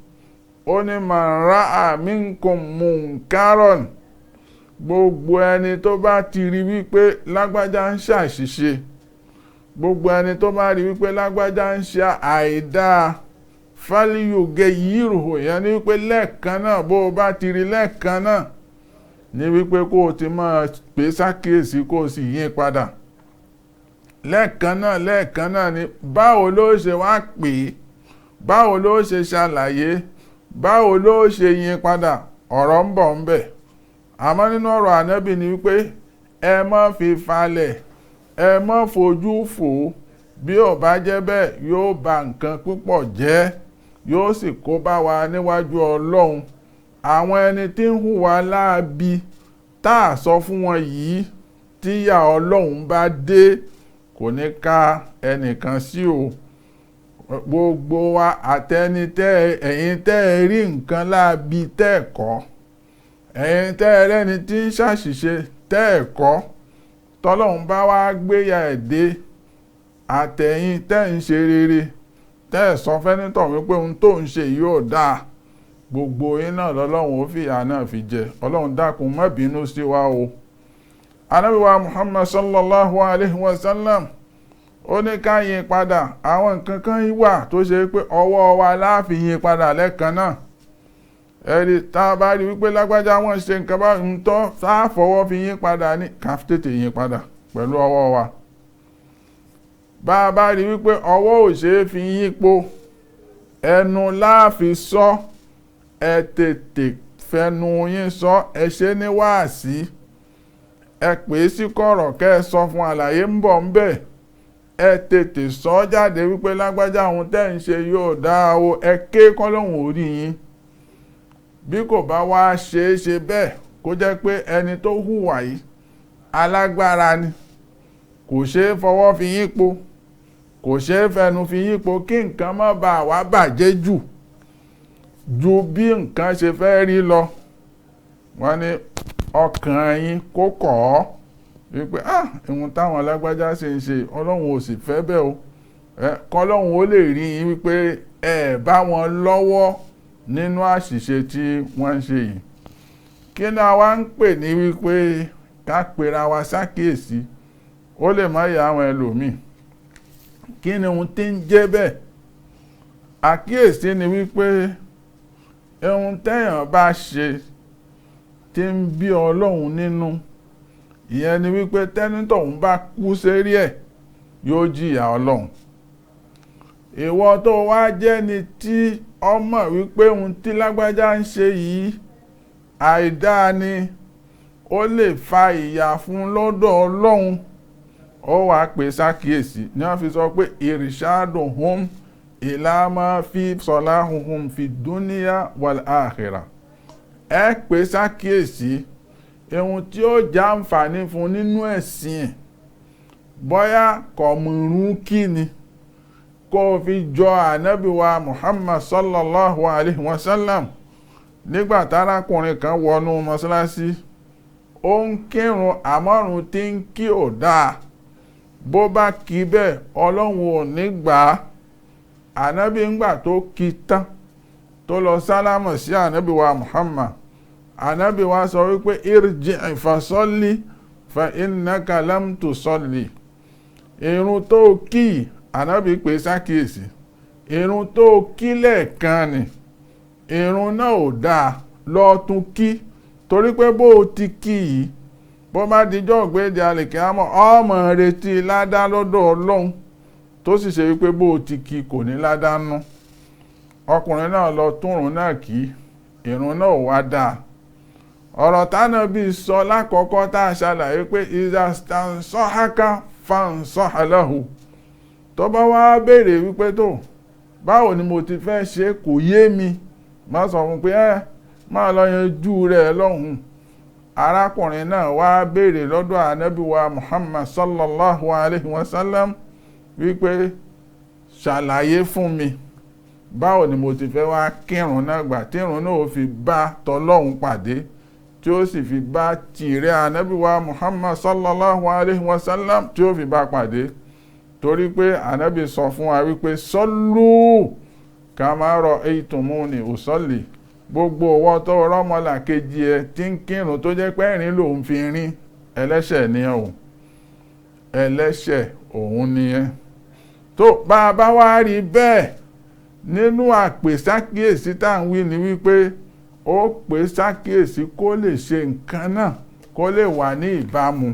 Ó ní man ra'a minkum munkaron, gbogbo ẹni tó bá ti rí wípé lágbájá ń ṣàṣìṣe, gbogbo ẹni tó bá rí wípé lágbájá ń ṣe àìdáa, falyughayyirhu, yẹn ni wípé lẹ́ẹ̀kan náà, bó o bá ti rí lẹ́ẹ̀kan náà ní wípé kó o ti máa pè sákìyèsí, kó o sì yí padà lẹ́ẹ̀kan náà. Lẹ́ẹ̀kan náà ni. Báwo ló ṣe wá pè é? Báwo ló ṣe ṣàlàyé? Báwo ló ṣe yí padà? Ọ̀rọ̀ ń bọ̀ ń bẹ̀. Àmọ́ nínú ọ̀rọ̀ Ànábì ni wípé ẹ má fi falẹ̀, ẹ má fojú fò ó. Bí ò bá jẹ́ bẹ́ẹ̀, yóò ba nǹkan púpọ̀ jẹ́, yóò sì kó bá wa níwájú Ọlọ́run. Àwọn ẹni tí ń hùwà láabi tá a sọ fún wọn yìí, tíyà Ọlọ́run bá dé, kò ní ká ẹnìkan sí o. Gbogbo wa àtẹni tẹ́ ẹ̀yin tẹ́ ẹ rí nǹkan láabi tẹ́ ẹ kọ́, ẹ̀yin tẹ́ ẹ rẹ́ni tí ń ṣàṣìṣe tẹ́ ẹ kọ́, tọ́lọ́hun bá wá gbéyà ẹ̀ dé, àtẹ̀yin tẹ́ ń ṣe rere tẹ́ ẹ sọ fẹ́nitọ̀ wípé ohun tó ń ṣe yóò dáa, gbogbo yín náà lọ́lọ́run ó fìyà náà fi jẹ. Ọlọ́run dákun má bínú sí wa o. Ànábì wa Muhammad sallallahu alayhi wa sallam ó ní ká yí padà. Àwọn nǹkan kan wà tó ṣe pé ọwọ́ wa la fi yí padà lẹ́ẹ̀kan náà. Ẹ̀rí tá a bá rí wípé lágbájá wọ́n ṣe nǹkan bá ń tọ́, tá a fọwọ́ fi yí padà ní ká tètè yí padà pẹ̀lú ọwọ́ wa. Bá a bá rí wípé ọwọ́ ò ṣe é fi yípo, ẹnu la fi sọ, ẹ tètè fẹnu yín sọ, ẹ ṣe ní wáàsí, ẹ pè é sí kọ̀rọ̀ kẹ́ ẹ sọ fún àlàyé ń bọ̀ ń bẹ̀. Ẹ tètè sọ jáde wípé lágbájá ohun tẹ́ ń ṣe yóò dáa o, ẹ ké kọ́lọ́hún orí yín. Bí kò bá wá ṣe é ṣe bẹ́ẹ̀, kó jẹ́ pé ẹni tó hùwà yìí alágbára ni, kò ṣe é fọwọ́ fi yípo, kò ṣe é fẹnu fi yípo, kí nǹkan má bàa wá bàjẹ́ jù ju bí nǹkan ṣe fẹ́ rí lọ. Wọ́n ní ọkàn yín kó kọ̀ ọ́ wípé ìhun táwọn alágbájá ṣe ń ṣe, Ọlọ́run ò sì fẹ́ bẹ́ẹ̀ o. Kọ́lọ́run ó lè rí yín wípé ẹ bá wọn lọ́wọ́ nínú àṣìṣe tí wọ́n ń ṣe yìí. Kí ni a wá ń pè ní wípé ká pera wa ṣàkíyèsí? Ó lè má yà àwọn ẹlòmíì. Kí ni ohun tí ń jẹ́ bẹ́ẹ̀? Àkíyèsí ni wípé ohun téèyàn bá ṣe tí ń bí Ọlọ́run nínú, ìyẹn ni wípé tẹ́nítọ̀hún bá kú sérí ẹ̀ yóò jìyà Ọlọ́run. Ìwọ tó wá jẹ́ ni tí ọmọ wípé ohun tí lágbájá ń ṣe yìí àìdáa ni, ó lè fa ìyà fún lọ́dọ̀ Ọlọ́run, ó wàá pè sákìyèsí. Ní wọ́n fi sọ pé irshadu hum ila ma fi salahuhum fi dunya wal akhirah. Ẹ pè sákìyèsí ohun tí ó jàǹfààní fún nínú ẹ̀sìn ẹ̀, bóyá kọ̀mùrún kí ni, kó o fi jọ ànábì wa Muhammad sallallahu alayhi wa sallam. Nígbà tárákùnrin kan wọnú mọ́ṣáláṣí, ó ń kírun àmọ́run tí ń kí ò dáa, bó bá kí bẹ́ẹ̀ Ọlọ́run ò ní gbà á. Ànábì ńgbà tó kí tán tó lọ sálámù sí ànábì wa Muhammad, ànábì wa sọ wípé irji' fasalli fa innaka lam tusalli. Irun tó kí, ànábì pè sákìyèsí, irun tó kí lẹ́ẹ̀kan ni, irun náà ò dáa, lọ tún kí, torí pé bó o ti kí yìí, bó bá dijọ́ ògbéde àlìkíámọ̀, ọmọ retí ládá lọ́dọ̀ Ọlọ́run, tó sì ṣe wípé bó o ti kí kò ní ládá nú. Ọkùnrin náà lọ túnrun náà kí, irun náà ò wá dáa. Ọ̀rọ̀ tánàbí sọ lákọ̀ọ́kọ́ tá a ṣàlàyé pé ìzàsọ̀háká fàǹsọ̀hálàhù, tó bá wá béèrè wípé tó báwo ni mo ti fẹ́ ṣe kò yé mi, má sọ fún pé ẹ máa lọ yanjú rẹ̀ lọ́hùn. Arákùnrin náà wá béèrè lọ́dọ̀ ànábì wa Muhammad sallallahu alayhi wa sallam wípé ṣàlàyé fún mi báwo ni mo ti fẹ́ wá kírun náà gbà tírun náà ó fi bá tọlọ́hun pàdé, tí ó sì fi bá tìrẹ ànábì wa Muhammad sallallahu alayhi wa sallam tí ó fi bá pàdé. Torí pé ànábì sọ fún wa wípé sọ́lú kama ra'aytumuni usalli, gbogbo ọwọ́ tó rọ́mọlà kejì ẹ tí ń kírun tó jẹ́ pé ẹ̀rín lòun fi rín, ẹlẹ́ṣẹ̀ ni ẹ o, ẹlẹ́ṣẹ̀ òun ni ẹ. Tó bá a bá wá rí bẹ́ẹ̀ nínú àpèsákìyèsí tá à ń wí ni wípé ó pè sákìyèsí kó lè ṣe nǹkan náà, kó lè wà ní ìbámu.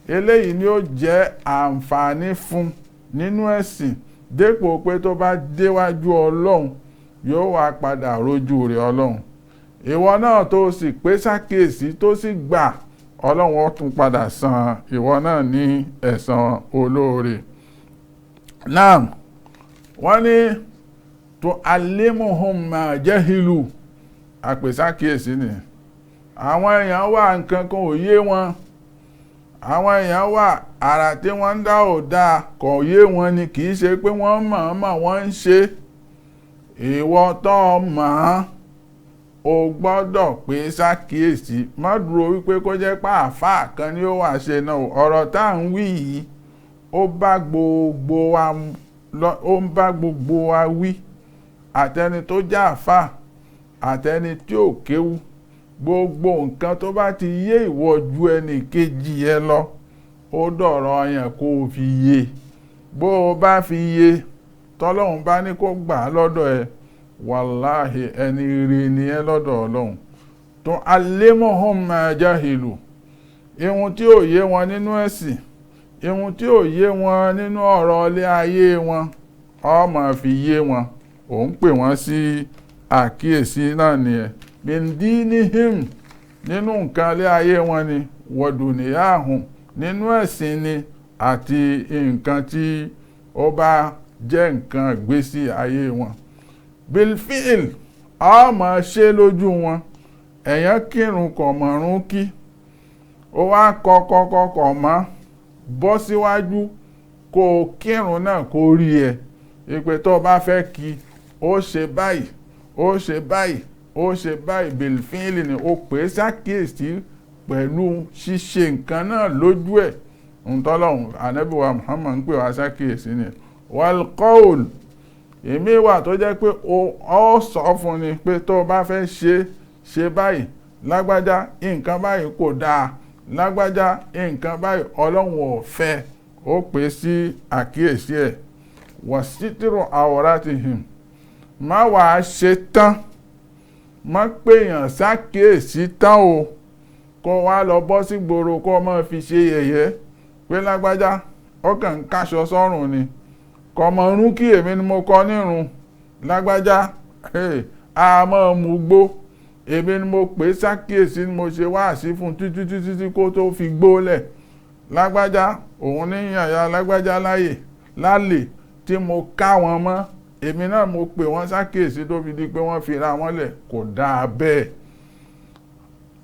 Eléyìí ni ó jẹ́ àǹfààní fún nínú ẹ̀sìn, dépò pé tó bá déwájú Ọlọ́run yóò wá padà rójú rẹ̀ Ọlọ́run. Ìwọ náà tó sì pé sákìyèsí tó sì gbà, Ọlọ́run ó tún padà san ìwọ náà ní ẹ̀san olóore. Naam, wọ́n ní tó alimuhum ma jahilu, àpèsákìyèsí ni. Àwọn èèyàn wà nǹkan kan ò yé wọn, Àwọn èèyàn wà, àrà tí wọ́n ń dá ò dáa, kò yé wọn ni, kì í ṣe pé wọ́n mọ̀ọ́mọ̀ wọ́n ń ṣe. Ìwọ tó mọ̀ ọ́n, o gbọ́dọ̀ pé ṣàkíyèsí. Má dúró wípé kó jẹ́ pé àáfàá kan ni ó wà ṣe náà. Ọ̀rọ̀ tá à ń wí yìí, ó bá gbogbo wa ó ń bá gbogbo wa wí, àtẹni tó jẹ́ àáfàá àtẹni tí ò kéwú. Gbogbo nǹkan tó bá ti yé ìwọ ju ẹnì kejì ẹ lọ, ó dọ̀rọ̀ yẹn kó o fi yé. Bó o bá fi yé, tọ́lọ́hun bá ní kó gbà á lọ́dọ̀ ẹ, wàláhì ẹni rí ni ẹ lọ́dọ̀ Ọlọ́hun. Tó alẹ́mọ̀hún máa jáhìlù, ihun tí ò yé wọn nínú ẹ̀sìn, ihun tí ò yé wọn nínú ọ̀rọ̀ ilé ayé wọn, ó máa fi yé wọn. Ò ń pè wọ́n sí àkíyèsí náà nìyẹn. Bìndínníhìm, nínú nǹkan ilé ayé wọn ni, wọ̀dùnìyàhùn, nínú ẹ̀sìn ni, àti nǹkan tí ó bá jẹ́ nǹkan ìgbésí ayé wọn. Bilfil, a máa ṣe lójú wọn. Ẹ̀yàn kírun kọ̀ mọ̀rún kí, ó wá kọ́kọ́kọ́ mọ́ bọ́ síwájú kó o kírun náà kó rí ẹ. Ìpè tó o bá fẹ́ kí, ó ṣe báyìí, ó ṣe báyìí, ó ṣe báyìí. Bilfil ni ó pè é ṣàkíyèsí pẹ̀lú ṣíṣe nǹkan náà lójú ẹ̀. Ntọ́lọ́hún Ànábì wa Muhammad ń pè wá ṣàkíyèsí ni. Walqaul, èmi wà tó jẹ́ pé ó sọ fún ni pé tó o bá fẹ́ ṣe ṣe báyìí, lágbájá nǹkan báyìí kò dáa, lágbájá nǹkan báyìí Ọlọ́run ò fẹ́, ó pè sí àkíyèsí ẹ̀. Wàsítìrò awratihim, má wàá ṣe tán, má pèèyàn ṣàkíyèsí tán o, kó wá lọ bọ́ sí gbòòrò kó má fi ṣe yẹ̀yẹ́ pé lágbájá ọkàn ń káṣọ sọ́rùn ni, kọmọrún kí èmi ni mo kọ nírun, lágbájá a máa mú gbó, èmi ni mo pè é ṣàkíyèsí ni mo ṣe wáàsí fún títí títí tí kó tó fi gbó lẹ̀, lágbájá òun ní yàyà lágbájá láyè lálè tí mo ká wọn mọ́, èmi náà mo pè wọ́n ṣàkíyèsí tó fi di pé wọ́n fi ra wọn lẹ̀, kò dáa bẹ́ẹ̀.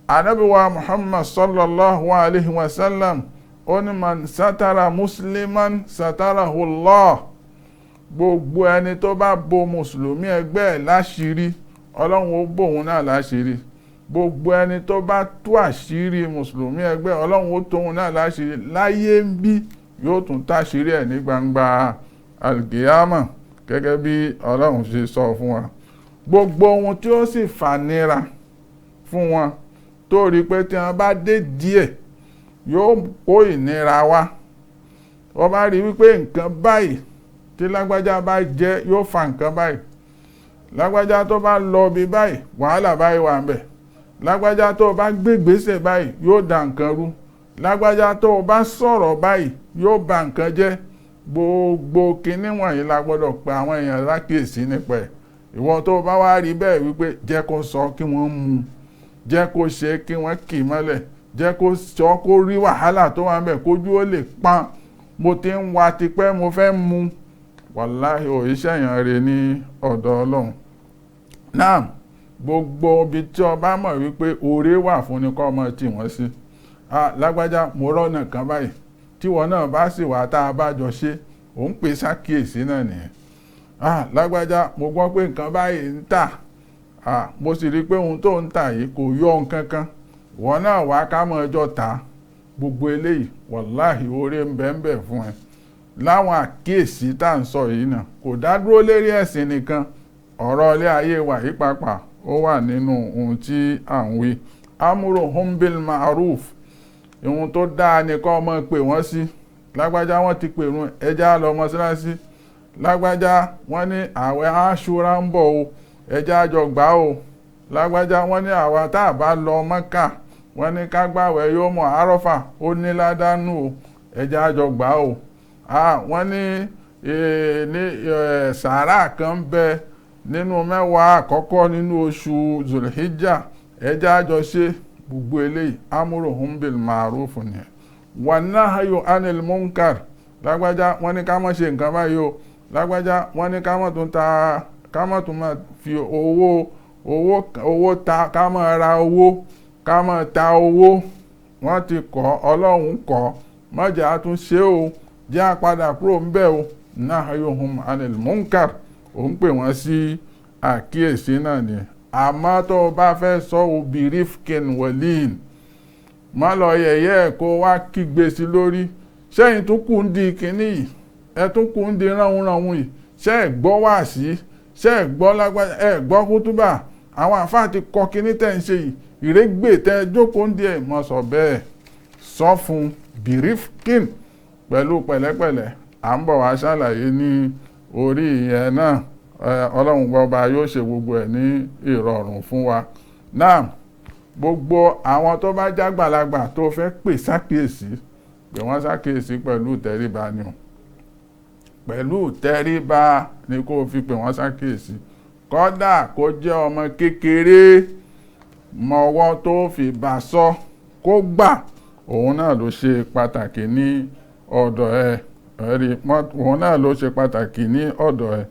Ànábì wa Muhammad sallallahu alayhi wa sallam ó ní man satara musliman satarahu Allah. Gbogbo ẹni tó bá bo mùsùlùmí ẹgbẹ́ ẹ̀ láṣìírí, Ọlọ́run ó bòun náà láṣìírí. Gbogbo ẹni tó bá tú àṣírí mùsùlùmí ẹgbẹ́, Ọlọ́run ó tóun náà láṣìírí láyé ń bí, yóò tún táṣìírí ẹ̀ ní gbangba alkiyama, gẹ́gẹ́ bí Ọlọ́run ṣe sọ fún wa. Gbogbo ohun tí ó sì fànira fún wọn, tó rí pé tí wọ́n bá dé díẹ̀ yóò kó ìnira wá. Wọ́n bá rí wípé nǹkan báyìí tí lágbájá bá jẹ yóò fa nǹkan báyìí, lágbájá tó bá lọ bí báyìí wàhálà báyìí wà ń bẹ̀, lágbájá tó bá gbégbèsè báyìí yóò da nǹkan rú, lágbájá tó bá sọ̀rọ̀ báyìí yóò ba nǹkan jẹ́. Gbogbo kinní wọ̀nyí la gbọ́dọ̀ pe àwọn èèyàn lákìyèsí nípa ẹ̀. Ìwọ tó bá wá rí bẹ́ẹ̀ wípé jẹ́ kó sọ kí wọ́n mú, jẹ́ kó ṣe kí wọ́n kì í mọ́lẹ̀, jẹ́ kó sọ kó rí wàhálà tó wà ń bẹ̀ kójú ó lè pọ́n, mo ti ń wa tipẹ́ mo fẹ́ mú, wàláhì ò iṣẹ́ yẹn rè ní ọ̀dọ̀ Ọlọ́run. Náà gbogbo ibi tí o bá mọ̀ wípé oore wà fún ni kó máa tì wọ́n sí. Lágbájá mo rọ́nà kan báyìí, tíwọ náà bá sì wà tá a bá jọ ṣe, ò ń pè ṣàkíyèsí náà nìyẹn. Lágbájá mo gbọ́ pé nǹkan báyìí ń tà, mo sì rí i pé ohun tó ń tà yìí kò yọ nǹkan kan, ìwọ náà wá ká mọ́ ọjọ́ ta. Gbogbo eléyìí wàláhì oore ń bẹ ń bẹ fún ẹ. Láwọn àkíyèsí tá à ń sọ yìí náà kò dá dúró lérí ẹ̀sìn nìkan, ọ̀rọ̀ ilé ayé wa yìí pàápàá ó wà nínú ohun tí à ń wí. Amúròhún bil ma'ruf, ohun tó dáa ni kó máa pè wọ́n sí. Lágbájá wọ́n ti pèrun ẹja lọ mọ́ṣáláṣí, lágbájá wọ́n ní àwẹ̀ Àṣúrà ń bọ̀ o, ẹja jọ gbà o, lágbájá wọ́n ní àwa tá a bá lọ Mọ́kà wọ́n ní ká gbàwẹ̀ yóò mọ̀ Àrọ́fà ó ní ládánù o, ẹja jọ gbà o. Wọ́n ní sàárà kan bẹ nínú mẹ́wàá àkọ́kọ́ nínú oṣù Zulhijjah, ẹja jọ ṣe. Gbogbo eléyìí amúròhún bil ma'ruf nìyẹn. Wà nahyu anil munkar, lágbájá wọ́n ní ká má ṣe nǹkan báyìí o, lágbájá wọ́n ní ká má tún ta, ká má tún máa fi owó owó owó ta, ká má ra owó, ká má ta owó. Wọ́n ti kọ́, Ọlọ́run kọ́, má jẹ́ a tún ṣe o, jẹ́ a padà kúrò ń bẹ̀ o. Nahyuhum anil munkar, ò ń pè wọ́n sí àkíyèsí náà ni. Àmọ́ tó o bá fẹ́ sọ o birifkin walin, má lọ yẹ̀yẹ́ kó wá kígbe sí lórí. Sẹ́yìn tún kù ń di kínní yìí, ẹ tún kù ń di ránhunránhun yìí, ṣé ẹ gbọ́ wáàsí, ṣé ẹ gbọ́ lágbájá, ẹ gbọ́ kútúbà, àwọn àfáà ti kọ́ kínní tẹ̀ ń ṣe yìí, ìrégbè tẹ jókòó ń di ẹ̀. Mọ́ sọ bẹ́ẹ̀, sọ fún birifkin pẹ̀lú pẹ̀lẹ́pẹ̀lẹ́. À ń bọ̀ wá ṣàlàyé ní orí ìyẹn náà. Ọlọ́run bọba yóò ṣe gbogbo ẹ̀ ní ìrọ̀rùn fún wa. Náà gbogbo àwọn tó bá jágbàlagbà tó fẹ́ pè sákìyèsí, pè wọ́n sákìyèsí pẹ̀lú ìtẹríba ni o. Pẹ̀lú ìtẹríba ni kó o fi pè wọ́n sákìyèsí. Kódà kó jẹ́ ọmọ kékeré, mọ̀wọ́ tó fi bá sọ kó gbà, òun náà ló ṣe pàtàkì ní ọ̀dọ̀ ẹ. Ẹ̀rí òun náà ló ṣe pàtàkì ní ọ̀dọ̀ ẹ.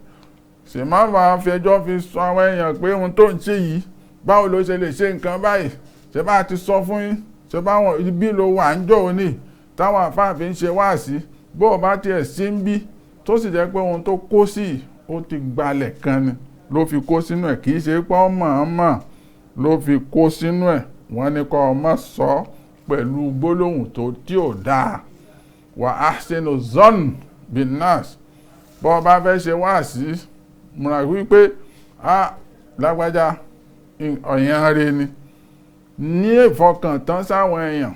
Sì má máa fẹjọ́ fi sọ àwọn èèyàn pé ohun tó ń ṣe yìí, báwo ló ṣe lè ṣe nǹkan báyìí, ṣe bá ti sọ fún yín, ṣe báwọn ibi ló wà ń jọ òní táwọn àfáàfin ń ṣe wáàsí, bó o bá tiẹ̀ sí ń bí, tó sì jẹ́ pé ohun tó kó sí ó ti gbalẹ̀ kan ni ló fi kó sínú ẹ̀, kì í ṣe pé ọmọ ló fi kó sínú ẹ̀. Wọ́n ní kó o má sọ pẹ̀lú gbólóhùn tó tí ò dáa. Wà á sínú zon binas, bó o bá fẹ́ ṣe wáàsí, múra wípé a lágbájá ọ̀yàn rẹ ni, ní ìfọkàntán sáwọn èèyàn,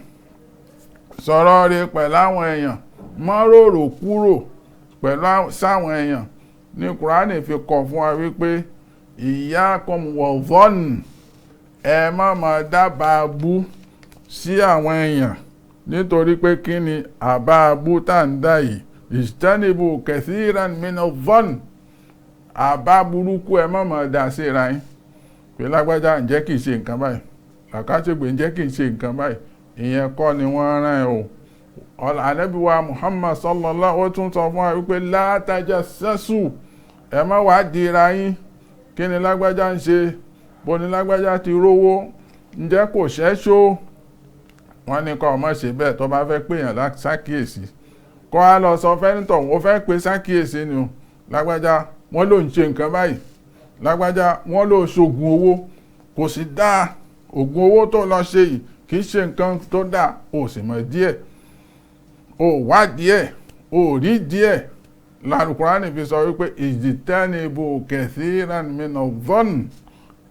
sọ̀rọ̀ rẹ pẹ̀lú àwọn èèyàn, má rorò kúrò pẹ̀lú sáwọn èèyàn. Ní Kùránì fi kọ̀ fún wa wípé iyyakum wa dhann, ẹ má má dábàá bú sí àwọn èèyàn, nítorí pé kí ni àbá bú tá ń dá yìí, ijtanibu kathiran mina dhann, àbá burúkú ẹ má má dá síra yín. Pé lágbájá ǹjẹ́ kìí ṣe nǹkan báyìí, làkàṣègbè ǹjẹ́ kìí ṣe nǹkan báyìí, ìyẹn kọ́ ni wọ́n rán ẹ o. Ànábì wa Muhammad sallallahu ó tún sọ fún wa wípé la tajassasu, ẹ má wá dira yín, kí ni lágbájá ń ṣe, bó ni lágbájá ti rówó, ǹjẹ́ kò ṣẹ́ṣó. Wọ́n ní kọ́ ọmọ ṣe bẹ́ẹ̀ tó bá fẹ́ pèèyàn sákìyèsí, kọ́ á lọ sọ fẹ́nitọ̀ ó fẹ́ pè sákìyèsí ni o, lágbájá wọ́n ló ń ṣe nǹkan báyìí, lágbájá wọ́n ló ṣoògùn owó, kò sì dáa, ògùn owó tó lọ ṣe yìí kì í ṣe nǹkan tó dáa, o sì mọ̀ díẹ̀, o wá díẹ̀, o rí díẹ̀. Lálùkùránì fi sọ wípé ijtanibu kathiran mina dhann,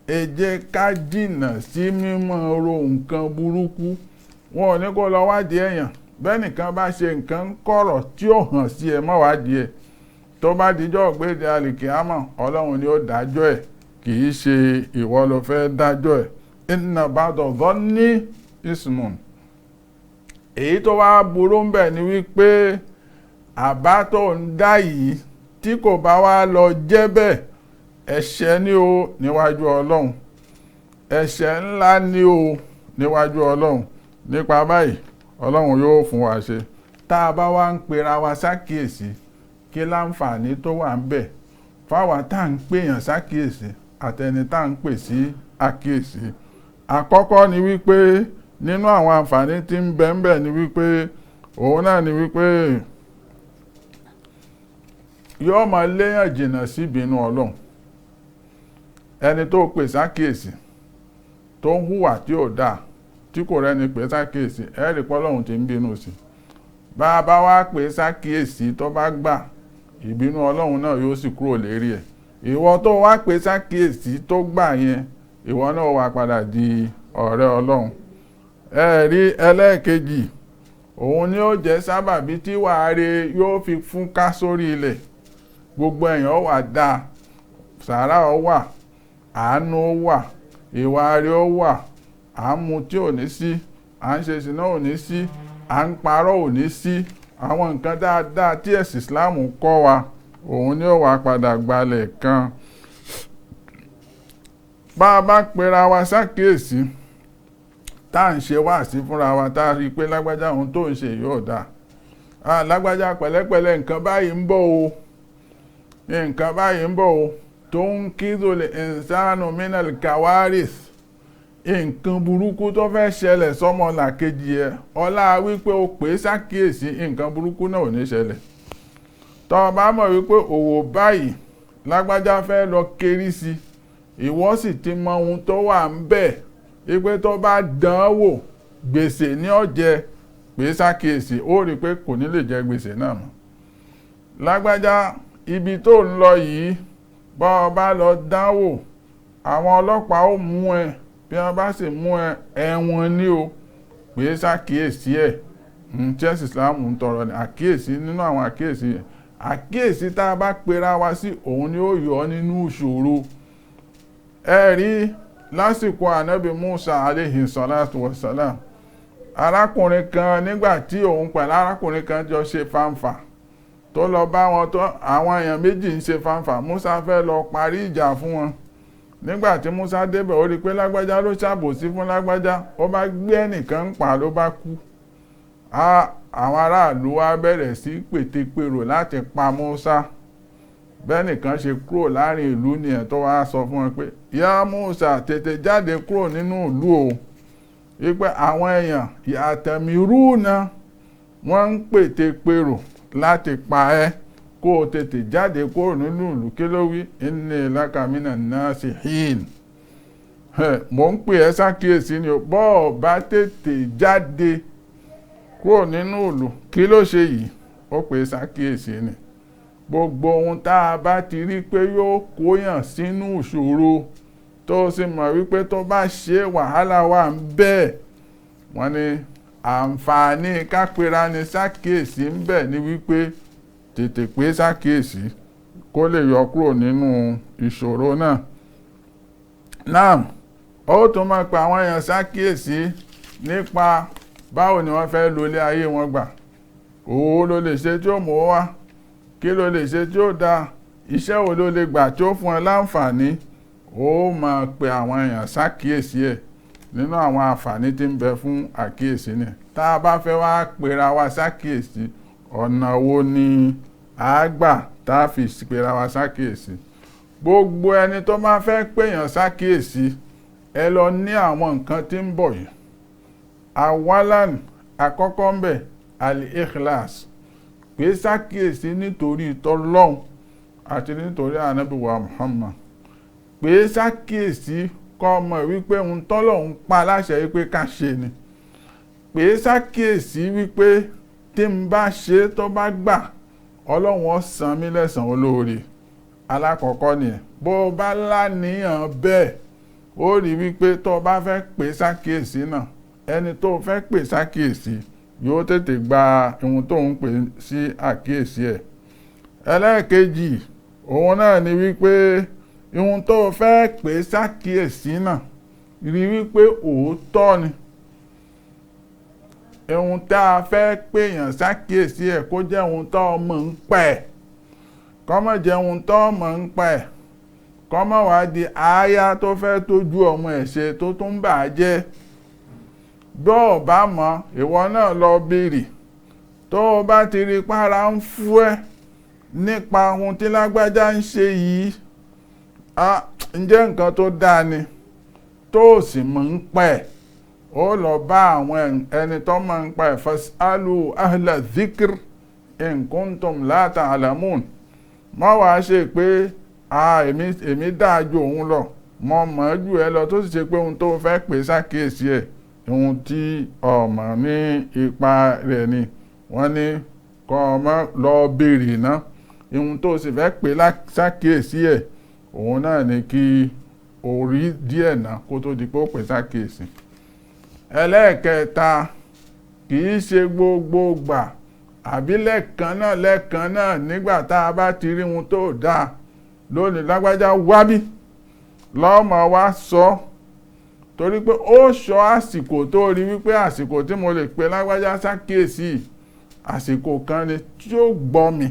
ẹ jẹ́ ká jìnnà sí mímọ̀ ro nǹkan burúkú. Wọn ò ní kó lọ wádìí èèyàn, bẹ́ẹ̀ nìkan bá ṣe nǹkan kọ̀rọ̀ tí ó hàn sí ẹ, má wádìí ẹ̀. Tó bá dijọ́ gbéde alìkíámọ̀, Ọlọ́run ni ó dájọ́ ẹ̀, kì í ṣe ìwọ ló fẹ́ dájọ́ ẹ̀. Inna ba'da dhanni ismun. Èyí tó wá burú ń bẹ̀ ni wípé àbá tó ń dá yìí tí kò bá wá lọ jẹ́ bẹ́ẹ̀, ẹ̀ṣẹ̀ ni o níwájú Ọlọ́run, ẹ̀ṣẹ̀ ńlá ni o níwájú Ọlọ́run. Nípa báyìí Ọlọ́run yóò fún wa ṣe. Tá a bá wá ń pera wa sákìyèsí, kí láǹfààní tó wà ń bẹ̀ fáwa tá à ń pèèyàn sákìyèsí àtẹni tá à ń pè sí àkíyèsí. Àkọ́kọ́ ni wípé nínú àwọn àǹfààní tí ń bẹ ń bẹ̀ ni wípé òun náà ni wípé yóò máa léyàn jìnnà sí ìbínú Ọlọ́run. Ẹni tó pè sákìyèsí tó ń hùwà tí ò dáa, tí kò rẹ́ni pè sákìyèsí, ẹ̀rí pọ́lọ́hun ti ń bínú sí. Bá a bá wá pè sákìyèsí tó bá gbà, ìbínú Ọlọ́run náà yóò sì kúrò lérí ẹ̀. Ìwọ tó wá pè sákìyèsí tó gbà yẹn, ìwọ náà wá padà di ọ̀rẹ́ Ọlọ́run. Ẹ̀rí ẹlẹ́ẹ̀kejì, òun ni ó jẹ́ sábàbí tí wàá re yóò fi fún ká sórí ilẹ̀. Gbogbo èèyàn wà dáa, sàárà ó wà, àánú ó wà, ìwà rere ó wà, à ń mutí ò ní sí, à ń ṣe ṣìnà ò ní sí, à ń parọ́ ò ní sí. Àwọn nǹkan dáadáa tí ẹ̀sìn Islam kọ́ wa, òun ni ó wà padà gbalẹ̀ kan. Bá a bá pera wa sákìyèsí, tá à ń ṣe wáàsí fúnra wa, tá a rí i pé lágbájá ohun tó ń ṣe yóò dáa, lágbájá pẹ̀lẹ́pẹ̀lẹ́ nǹkan báyìí ń bọ̀ o, nǹkan báyìí ń bọ̀ o, tó ń kízo lè insanu minal kawaris, Nǹkan burúkú tó fẹ́ ṣẹlẹ̀ sọ́mọ làkejì ẹ, ọlá wípé o pè é ṣàkíyèsí, nǹkan burúkú náà ò ní ṣẹlẹ̀. Tó o bá mọ̀ wípé òwò báyìí lágbájá fẹ́ lọ kéré sí, ìwọ sì ti mọ ohun tó wà ń bẹ̀, wípé tó bá dán án wò gbèsè ní ó jẹ, pè é ṣàkíyèsí, ó rí i pé kò ní lè jẹ gbèsè náà mọ́. Lágbájá, ibi tó ń lọ yìí, bọ́ ọ bá lọ dán wò, àwọn ọlọ́pàá ó mú ẹ, bí wọ́n bá sì mú ẹ, ẹ̀wọ̀n ni o. Pè é ṣàkíyèsí ẹ̀. Church Islam ń tọrọ ní àkíyèsí. Nínú àwọn àkíyèsí yẹn, àkíyèsí tá a bá pera wa sí, òun ni ó yọ ọ́ nínú ìṣòro. Ẹ rí lásìkò ànábì Musa aleyhi salatu wa salam, arákùnrin kan nígbà tí òun pẹ̀lú arákùnrin kan jọ ṣe fanfà, tó lọ bá wọn, tó àwọn èèyàn méjì ń ṣe fanfà, Musa fẹ́ lọ parí ìjà fún wọn. Nígbà tí Musa débẹ̀, ó rí i pé lágbájá ló ṣàbòsí fún lágbájá, ó bá gbé ẹnìkan ń pa, ló bá kú. Àwọn aráàlú wa bẹ̀rẹ̀ sí pètèpèrò láti pa Musa. Bẹ́ẹ̀ nìkan ṣe kúrò láàrin ìlú nìyẹn, tó wá sọ fún wọn pé, ya Musa, tètè jáde kúrò nínú ìlú o, wípé àwọn èèyàn àtẹ̀mírú náà wọ́n ń pètèpèrò láti pa ẹ́, kó o tètè jáde kúrò nínú ìlú. Kí ló wí? Inni laka minan nasihin. Mò ń pè ẹ́ ṣàkíyèsí ni o, bọ́ ọ bá tètè jáde kúrò nínú ìlú. Kí ló ṣe yìí? Ó pè é ṣàkíyèsí ni. Gbogbo ohun tá a bá ti rí pé yóò kóyàn sínú ìṣòro, tó sì mọ̀ wípé tó bá ṣe wàhálà wà ń bẹ́ẹ̀, wọ́n ní àǹfààní kápẹ́ra ni ṣàkíyèsí ń bẹ ní wípé tètè pé ṣàkíyèsí kó lè yọ kúrò nínú ìṣòro náà. Naam, ó tún máa pe àwọn èèyàn ṣàkíyèsí nípa báwo ni wọ́n fẹ́ lo ilé ayé wọn gbà. Òwò ló lè ṣe tí ó mú wá, kí ló lè ṣe tí ó dáa, iṣẹ́ wo ló lè gbà tí ó fún ẹ láǹfààní. Ó máa pe àwọn èèyàn ṣàkíyèsí ẹ̀. Nínú àwọn àǹfààní tí ń bẹ fún àkíyèsí ni, tá a bá fẹ́ wá pera wa ṣàkíyèsí, ọ̀nà wo ni a gbà tá a fi pera wa ṣàkíyèsí? Gbogbo ẹni tó máa fẹ́ pèèyàn ṣàkíyèsí, ẹ lọ ní àwọn nǹkan tí ń bọ̀ yìí. Awalan, àkọ́kọ́ ń bẹ al-ikhlas, pé ṣàkíyèsí nítorí tọlọ́hun àti nítorí ànábì wa Muhammad. Pé ṣàkíyèsí kọ́ mọ̀ wípé ohun tọ́lọ́hun pa láṣẹ wípé ká ṣe ni. Pé ṣàkíyèsí wípé tí n bá ṣe tó bá gbà, Ọlọ́run ó san mí lẹ́san olóore. Alákọ̀ọ́kọ́ nìyẹn. Bó o bá láníyàn bẹ́ẹ̀, ó rí wípé tó o bá fẹ́ pè ṣàkíyèsí náà, ẹni tó o fẹ́ pè ṣàkíyèsí yóò tètè gba ohun tó ń pè sí àkíyèsí ẹ̀. Ẹlẹ́ẹ̀kejì, òun náà ni wípé ohun tó o fẹ́ pè ṣàkíyèsí náà, rí wípé òótọ́ ni. Ohun tá a fẹ́ pèèyàn ṣàkíyèsí ẹ̀ kó jẹ́ ohun tó ọmọ ń pa ẹ̀, kó má jẹ́ ohun tó ọmọ ń pa ẹ̀, kó má wá di aya tó fẹ́ tójú ọmọ ẹ̀ ṣe tó tún bà á jẹ́. Bó o bá mọ̀, ìwọ náà lọ béèrè. Tó o bá ti rí para ń fú ẹ nípa ohun tí lágbájá ń ṣe yìí, ǹjẹ́ nǹkan tó dáa ni, tó o sì mọ̀ ń pa ẹ̀, ó lọ bá àwọn ẹni tó mọ̀ ń pa ẹ̀. Fasalu ahla dhikr in kuntum la ta'lamun. Má wàá ṣe pé èmi dáa ju òun lọ, mo mọ̀ ẹ́ jù ẹ lọ, tó sì ṣe pé ohun tó fẹ́ pè ṣàkíyèsí ẹ̀, ohun tí ọmọ ní ipa rẹ̀ ni. Wọ́n ní kọ́ ọmọ lọ béèrè ná. Ohun tó sì fẹ́ pè ṣàkíyèsí ẹ̀, òun náà ni kí o rí díẹ̀ ná kó tó di pé ó pè ṣàkíyèsí. Ẹlẹ́ẹ̀kẹta, kì í ṣe gbogbo gbà àbí lẹ́ẹ̀kan náà nígbà tá a bá ti rí ohun tó dáa lónìí, lágbájá wábí lọ́mọ wa sọ, torí pé ó sọ àsìkò tó rí wípé àsìkò tí mo lè pe lágbájá ṣàkíyèsí, àsìkò kan ni tí ó gbọ́ mi.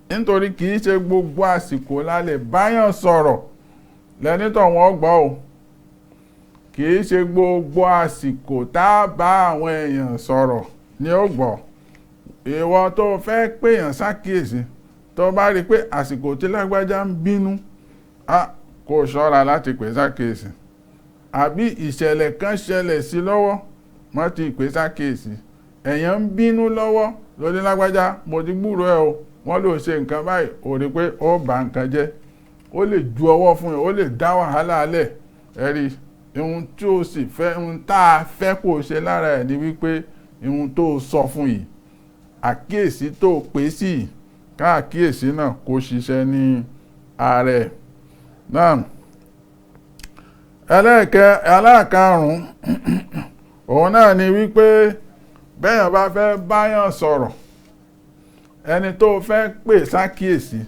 Nítorí kì í ṣe gbogbo àsìkò la lè báyàn sọ̀rọ̀ lẹ́nítọ̀ wọn gbọ́ o. Kì í ṣe gbogbo àsìkò tá a bá àwọn èèyàn sọ̀rọ̀ ni ó gbọ́. Ìwọ tó fẹ́ pèèyàn ṣàkíyèsí, tó bá rí pé àsìkò tí lágbájá ń bínú, kó ṣọ́ra láti pè ṣàkíyèsí. Àbí ìṣẹ̀lẹ̀ kan ṣẹlẹ̀ sí lọ́wọ́, má ti pè sákèésí. Èèyàn ń bínú lọ́wọ́ lóní lágbájá, mo ti gbúrò ẹ o, wọ́n ló ṣe nǹkan báyìí, ó rí pé ó bà nǹkan jẹ́, ó lè ju ọwọ́ fún ẹ, ó lè dá wàhálà lẹ̀. Ẹ̀rí ohun tí o sì fẹ́, ohun tá a fẹ́ kó o ṣe lára ẹ̀ ni wípé ohun tó o sọ fún yìí, àkíyèsí tó o pè sí yìí, káàkíyèsí náà kó ṣiṣẹ́ ní ara ẹ̀ náà. Ẹlẹ́ẹ̀karùn-ún òun náà ni wípé bẹ́yàn bá fẹ́ báyàn sọ̀rọ̀, ẹni tó fẹ́ pè sákíyèsí,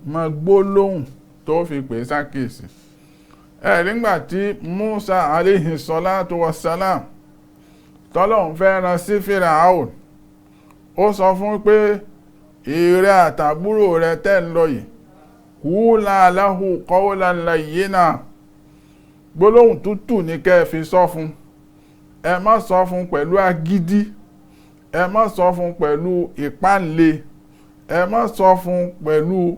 mọ gbólóhùn tó fi pè sákíyèsí. Nígbà tí Musa alayhi salatu wassalam tọ́lọ́hun fẹ́ rán sí Fíráò, ó sọ fún pé ìrẹ àtàbúrò rẹ tẹ́ ń lọ yìí, qula lahu qawlan layyina, gbólóhùn tútù ní kẹ́ ẹ fi sọ fún. Ẹ má sọ fún pẹ̀lú agídí, ẹ má sọ fún pẹ̀lú ìpáǹle, ẹ má sọ fún pẹ̀lú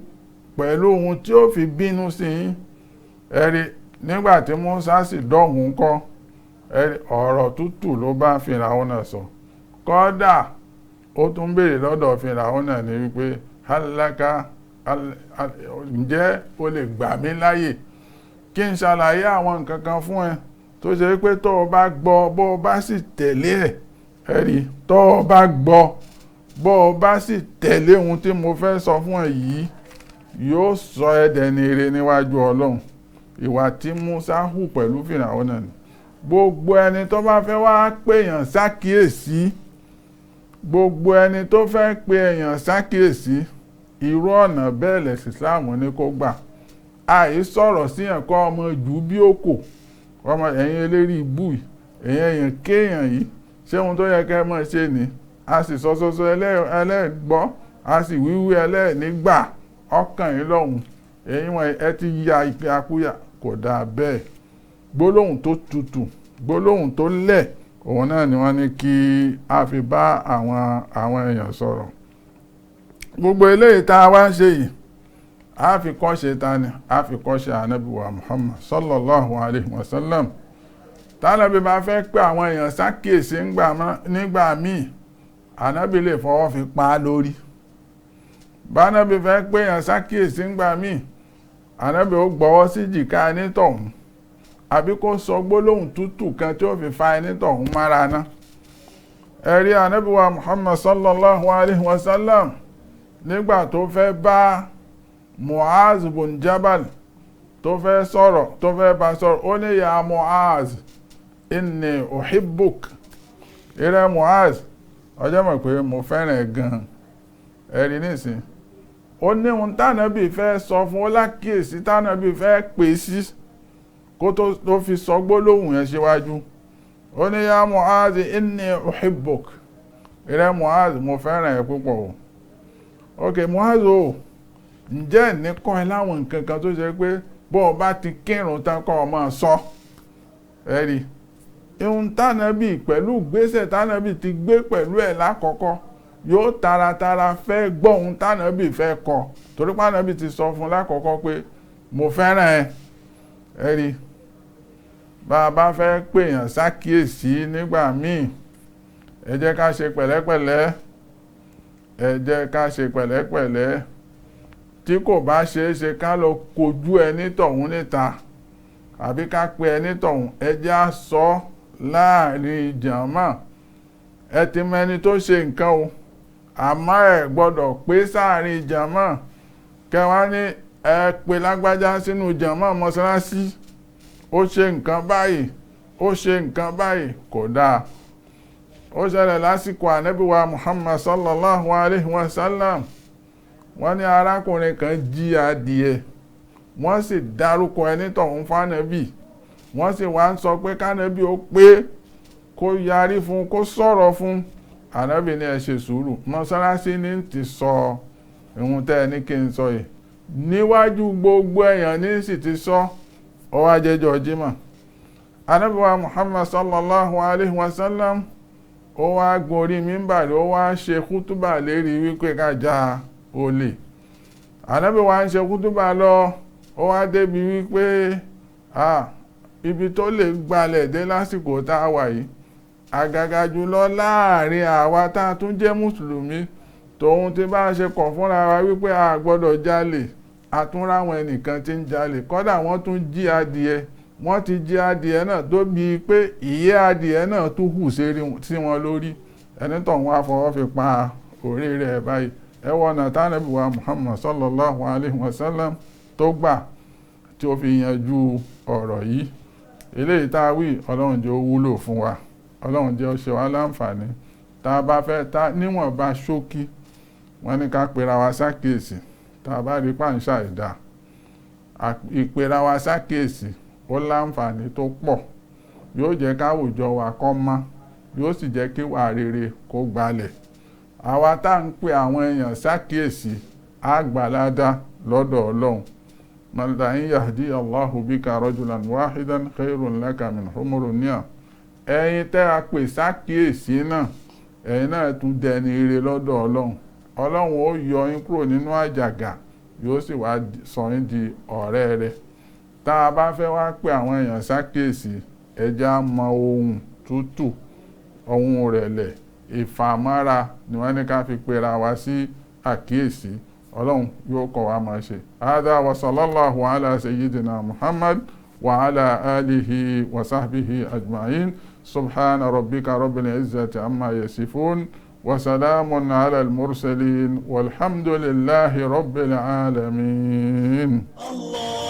ohun tí ó fi bínú sí yín. Ẹ̀rí nígbà tí Musa sì dọ̀hún kọ́, ẹ̀rí ọ̀rọ̀ tútù ló bá Fíráò náà sọ. Kódà ó tún béèrè lọ́dọ̀ Fíráò náà ní wípé halaka, ǹjẹ́ o lè gbà mí láyè kí n ṣàlàyé àwọn nǹkan kan fún ẹ tó ṣe pé tó o bá gbọ́, bó o bá sì tẹ̀lé ẹ̀, ẹ̀rí tó o bá gbọ́, bó o bá sì tẹ̀lé ohun tí mo fẹ́ sọ fún ẹ yìí, yóò sọ ẹ́ dẹni ire níwájú Ọlọ́run. Ìwà tí Musa hù pẹ̀lú Fíráò náà ni. Gbogbo ẹni tó bá fẹ́ wá pèèyàn sákìyèsí, gbogbo ẹni tó fẹ́ pe èèyàn sákìyèsí, irú ọ̀nà bẹ́ẹ̀ lẹ̀sìn Islam ní kó gbà. Àìsọ̀rọ̀ síyàn kọ́ ọmọ jù bí òkò, ọmọ ẹ̀yin eléri ibú yìí, ẹ̀yin èèyàn kéèyàn yìí, ṣé ohun tó yẹ kẹ́ ẹ máa ṣe ni? A sì sọ sọsọ ẹlẹ́gbọ́, a sì wíwí ẹlẹ́nígbà, ọkàn yín lọ́hùn, ẹ̀yin wọn ẹ ti ya ìpínyàkúyà, kò dáa bẹ́ẹ̀. Gbólóhùn tó tutù, gbólóhùn tó lẹ̀, òun náà ni wọ́n ní kí a fi bá àwọn èèyàn sọ̀rọ̀. Gbogbo eléyìí tá a wá ń ṣe yìí, a fi kọ́ ṣe ta ni, a fi kọ́ ṣe Ànábì wa Muhammad sallallahu alayhi wa sallam. Tánàbí bá fẹ́ pé àwọn èèyàn sákìyèsí nígbà míì, Ànábì lè fọwọ́ fi pa á lórí. Bánábì fẹ́ pé èèyàn sákìyèsí nígbà míì, Ànábì ó gbọ́wọ́ sí jìká ẹni tọ̀hún, àbí kó sọ gbólóhùn tútù kan tí ó fi fa ẹni tọ̀hún mára ná. Ẹ̀rí Ànábì wa Muhammad sallallahu alayhi wa sallam nígbà tó fẹ́ bá Mu'az bun Jabal tó fẹ́ sọ̀rọ̀, tó fẹ́ bá sọ̀rọ̀, ó ní ya Mu'az inni uhibbuk. Ìrẹ Mu'az, ọjọ́ mọ̀ pé mo fẹ́ràn ẹ gan. Ẹ̀rí nísìn, ó ní ohun tánàbí fẹ́ sọ fún, ó lákìyèsí tánàbí fẹ́ pè sí kó tó fi sọ gbólóhùn yẹn síwájú. Ó ní ya Mu'az inni uhibbuk. Ìrẹ Mu'az, mo fẹ́ràn ẹ púpọ̀ o. Ok Mu'az o, ǹjẹ́ ní kọ́ ẹ láwọn nǹkan kan tó ṣe pé bó o bá ti kírun tán kọ́ ọ máa sọ. Ẹ̀rí ohun tánàbí pẹ̀lú ìgbésẹ̀ tánàbí ti gbé pẹ̀lú ẹ̀ lákọ̀ọ́kọ́, yóò taratara fẹ́ gbọ́ ohun tánàbí fẹ́ kọ, torí pánàbí ti sọ fún lákọ̀ọ́kọ́ pé mo fẹ́ràn ẹ. Ẹ̀rí bá a bá fẹ́ pèèyàn sákìyèsí nígbà míì, ẹ jẹ́ ká ṣe pẹ̀lẹ́pẹ̀lẹ́, ẹ jẹ́ ká ṣe pẹ̀lẹ́pẹ̀lẹ́. Tí kò bá ṣeé ṣe ká lọ kojú ẹni tọ̀hún níta, àbí ká pe ẹni tọ̀hún, ẹ jẹ́ á sọ láàrin jàmá. Ẹ ti mọ ẹni tó ṣe nǹkan o, àmọ́ ẹ gbọ́dọ̀ pé sáàrin jàmá. Kẹwàá ní ẹ pe lágbájá sínú jàmá mọ́ṣáláṣí, ó ṣe nǹkan báyìí, ó ṣe nǹkan báyìí, kò dáa. Ó ṣẹlẹ̀ lásìkò Ànábì wa Muhammad sallallahu alayhi wa sallam. Wọ́n ní arákùnrin kan jí adìẹ, wọ́n sì dárúkọ ẹni tọ̀hún fánàbì, wọ́n sì wá ń sọ pé kánàbì ó pé kó yarí fún, kó sọ̀rọ̀ fún. Ànábì ní ẹ ṣe sùúrù, mọ́sálásí ní ti sọ ìhun tẹ́ ẹ ní kí n sọ yìí níwájú gbogbo èèyàn ní sì ti sọ. Ó wá jẹ́jọ́ jímọ̀. Ànábì wa Muhammad sallallahu alayhi wa sallam ó wá gorí mímbàrí, ó wá ṣe kútúbà lérí wípé ká já olè. Ànábì wa ń ṣe kútúbà lọ, ó wá débi wípé Ibi tó lè gbalẹ̀ dé lásìkò tá a wà yìí, àgàgà jùlọ láàrin àwa tá a tún jẹ́ mùsùlùmí, tòun ti bá a ṣe kọ̀ fúnra wa wípé a gbọ́dọ̀ jalè, a tún ráwọn ẹnìkan tí ń jalè. Kọ́dà wọ́n tún jí adìẹ, wọ́n ti jí adìẹ náà tó bíi pé ìyẹ́ adìẹ náà tún hù sí wọn lórí. Ẹni tó ń wá fọwọ́ fi pa orí rẹ̀ báyìí. Ẹ wọ ọ̀nà tánàbí wa Muhammad sallallahu alayhi wa sallam tó gbà tí ó fi yanjú ọ̀rọ̀ yìí. Eléyìí tá a wí, Ọlọ́run jẹ́ ó wúlò fún wa, Ọlọ́run jẹ́ ó ṣe wá láǹfààní. Tá a bá fẹ́ tá níwọ̀nba ṣókí, wọ́n ní ká pera wa sákèèsì tá a bá rí pàǹṣà ìdá. Ìpera wa sákèèsì ó láǹfààní tó pọ̀, yóò jẹ́ káwùjọ wa kó mọ́, yóò sì jẹ́ kí wà rere kó gbalẹ̀. Àwa tá à ń pe àwọn èèyàn sákèèsì á gbàládá lọ́dọ̀ Ọlọ́run. Man la yahdi Allahu bika rajulan wahidan khairun laka min humurun ni'am. Ẹ̀yin tẹ́ a pè sákèèsì náà, ẹ̀yin náà tún dẹni ire lọ́dọ̀ Ọlọ́run. Ọlọ́run ó yọ yín kúrò nínú àjàgà, yóò sì wá sọ yín di ọ̀rẹ́ rẹ̀. Tá a bá fẹ́ wá pé àwọn èèyàn sákèèsì, ẹ jẹ́ á mọ ohun tútù, ohun rẹ̀lẹ̀, ìfàmọ́ra ni wọ́n ní ká fi pera wa sí àkíyèsí. Ọlọ́run yóò kọ́ wa máa ṣe. Hada wa sallallahu ala sayyidina Muhammad wa ala alihi wa sahbihi ajma'in. Subhana rabbika rabbil izzati amma yasifun. Wa salamun ala al-mursalin. Walhamdulillahi rabbil alamin. Allah.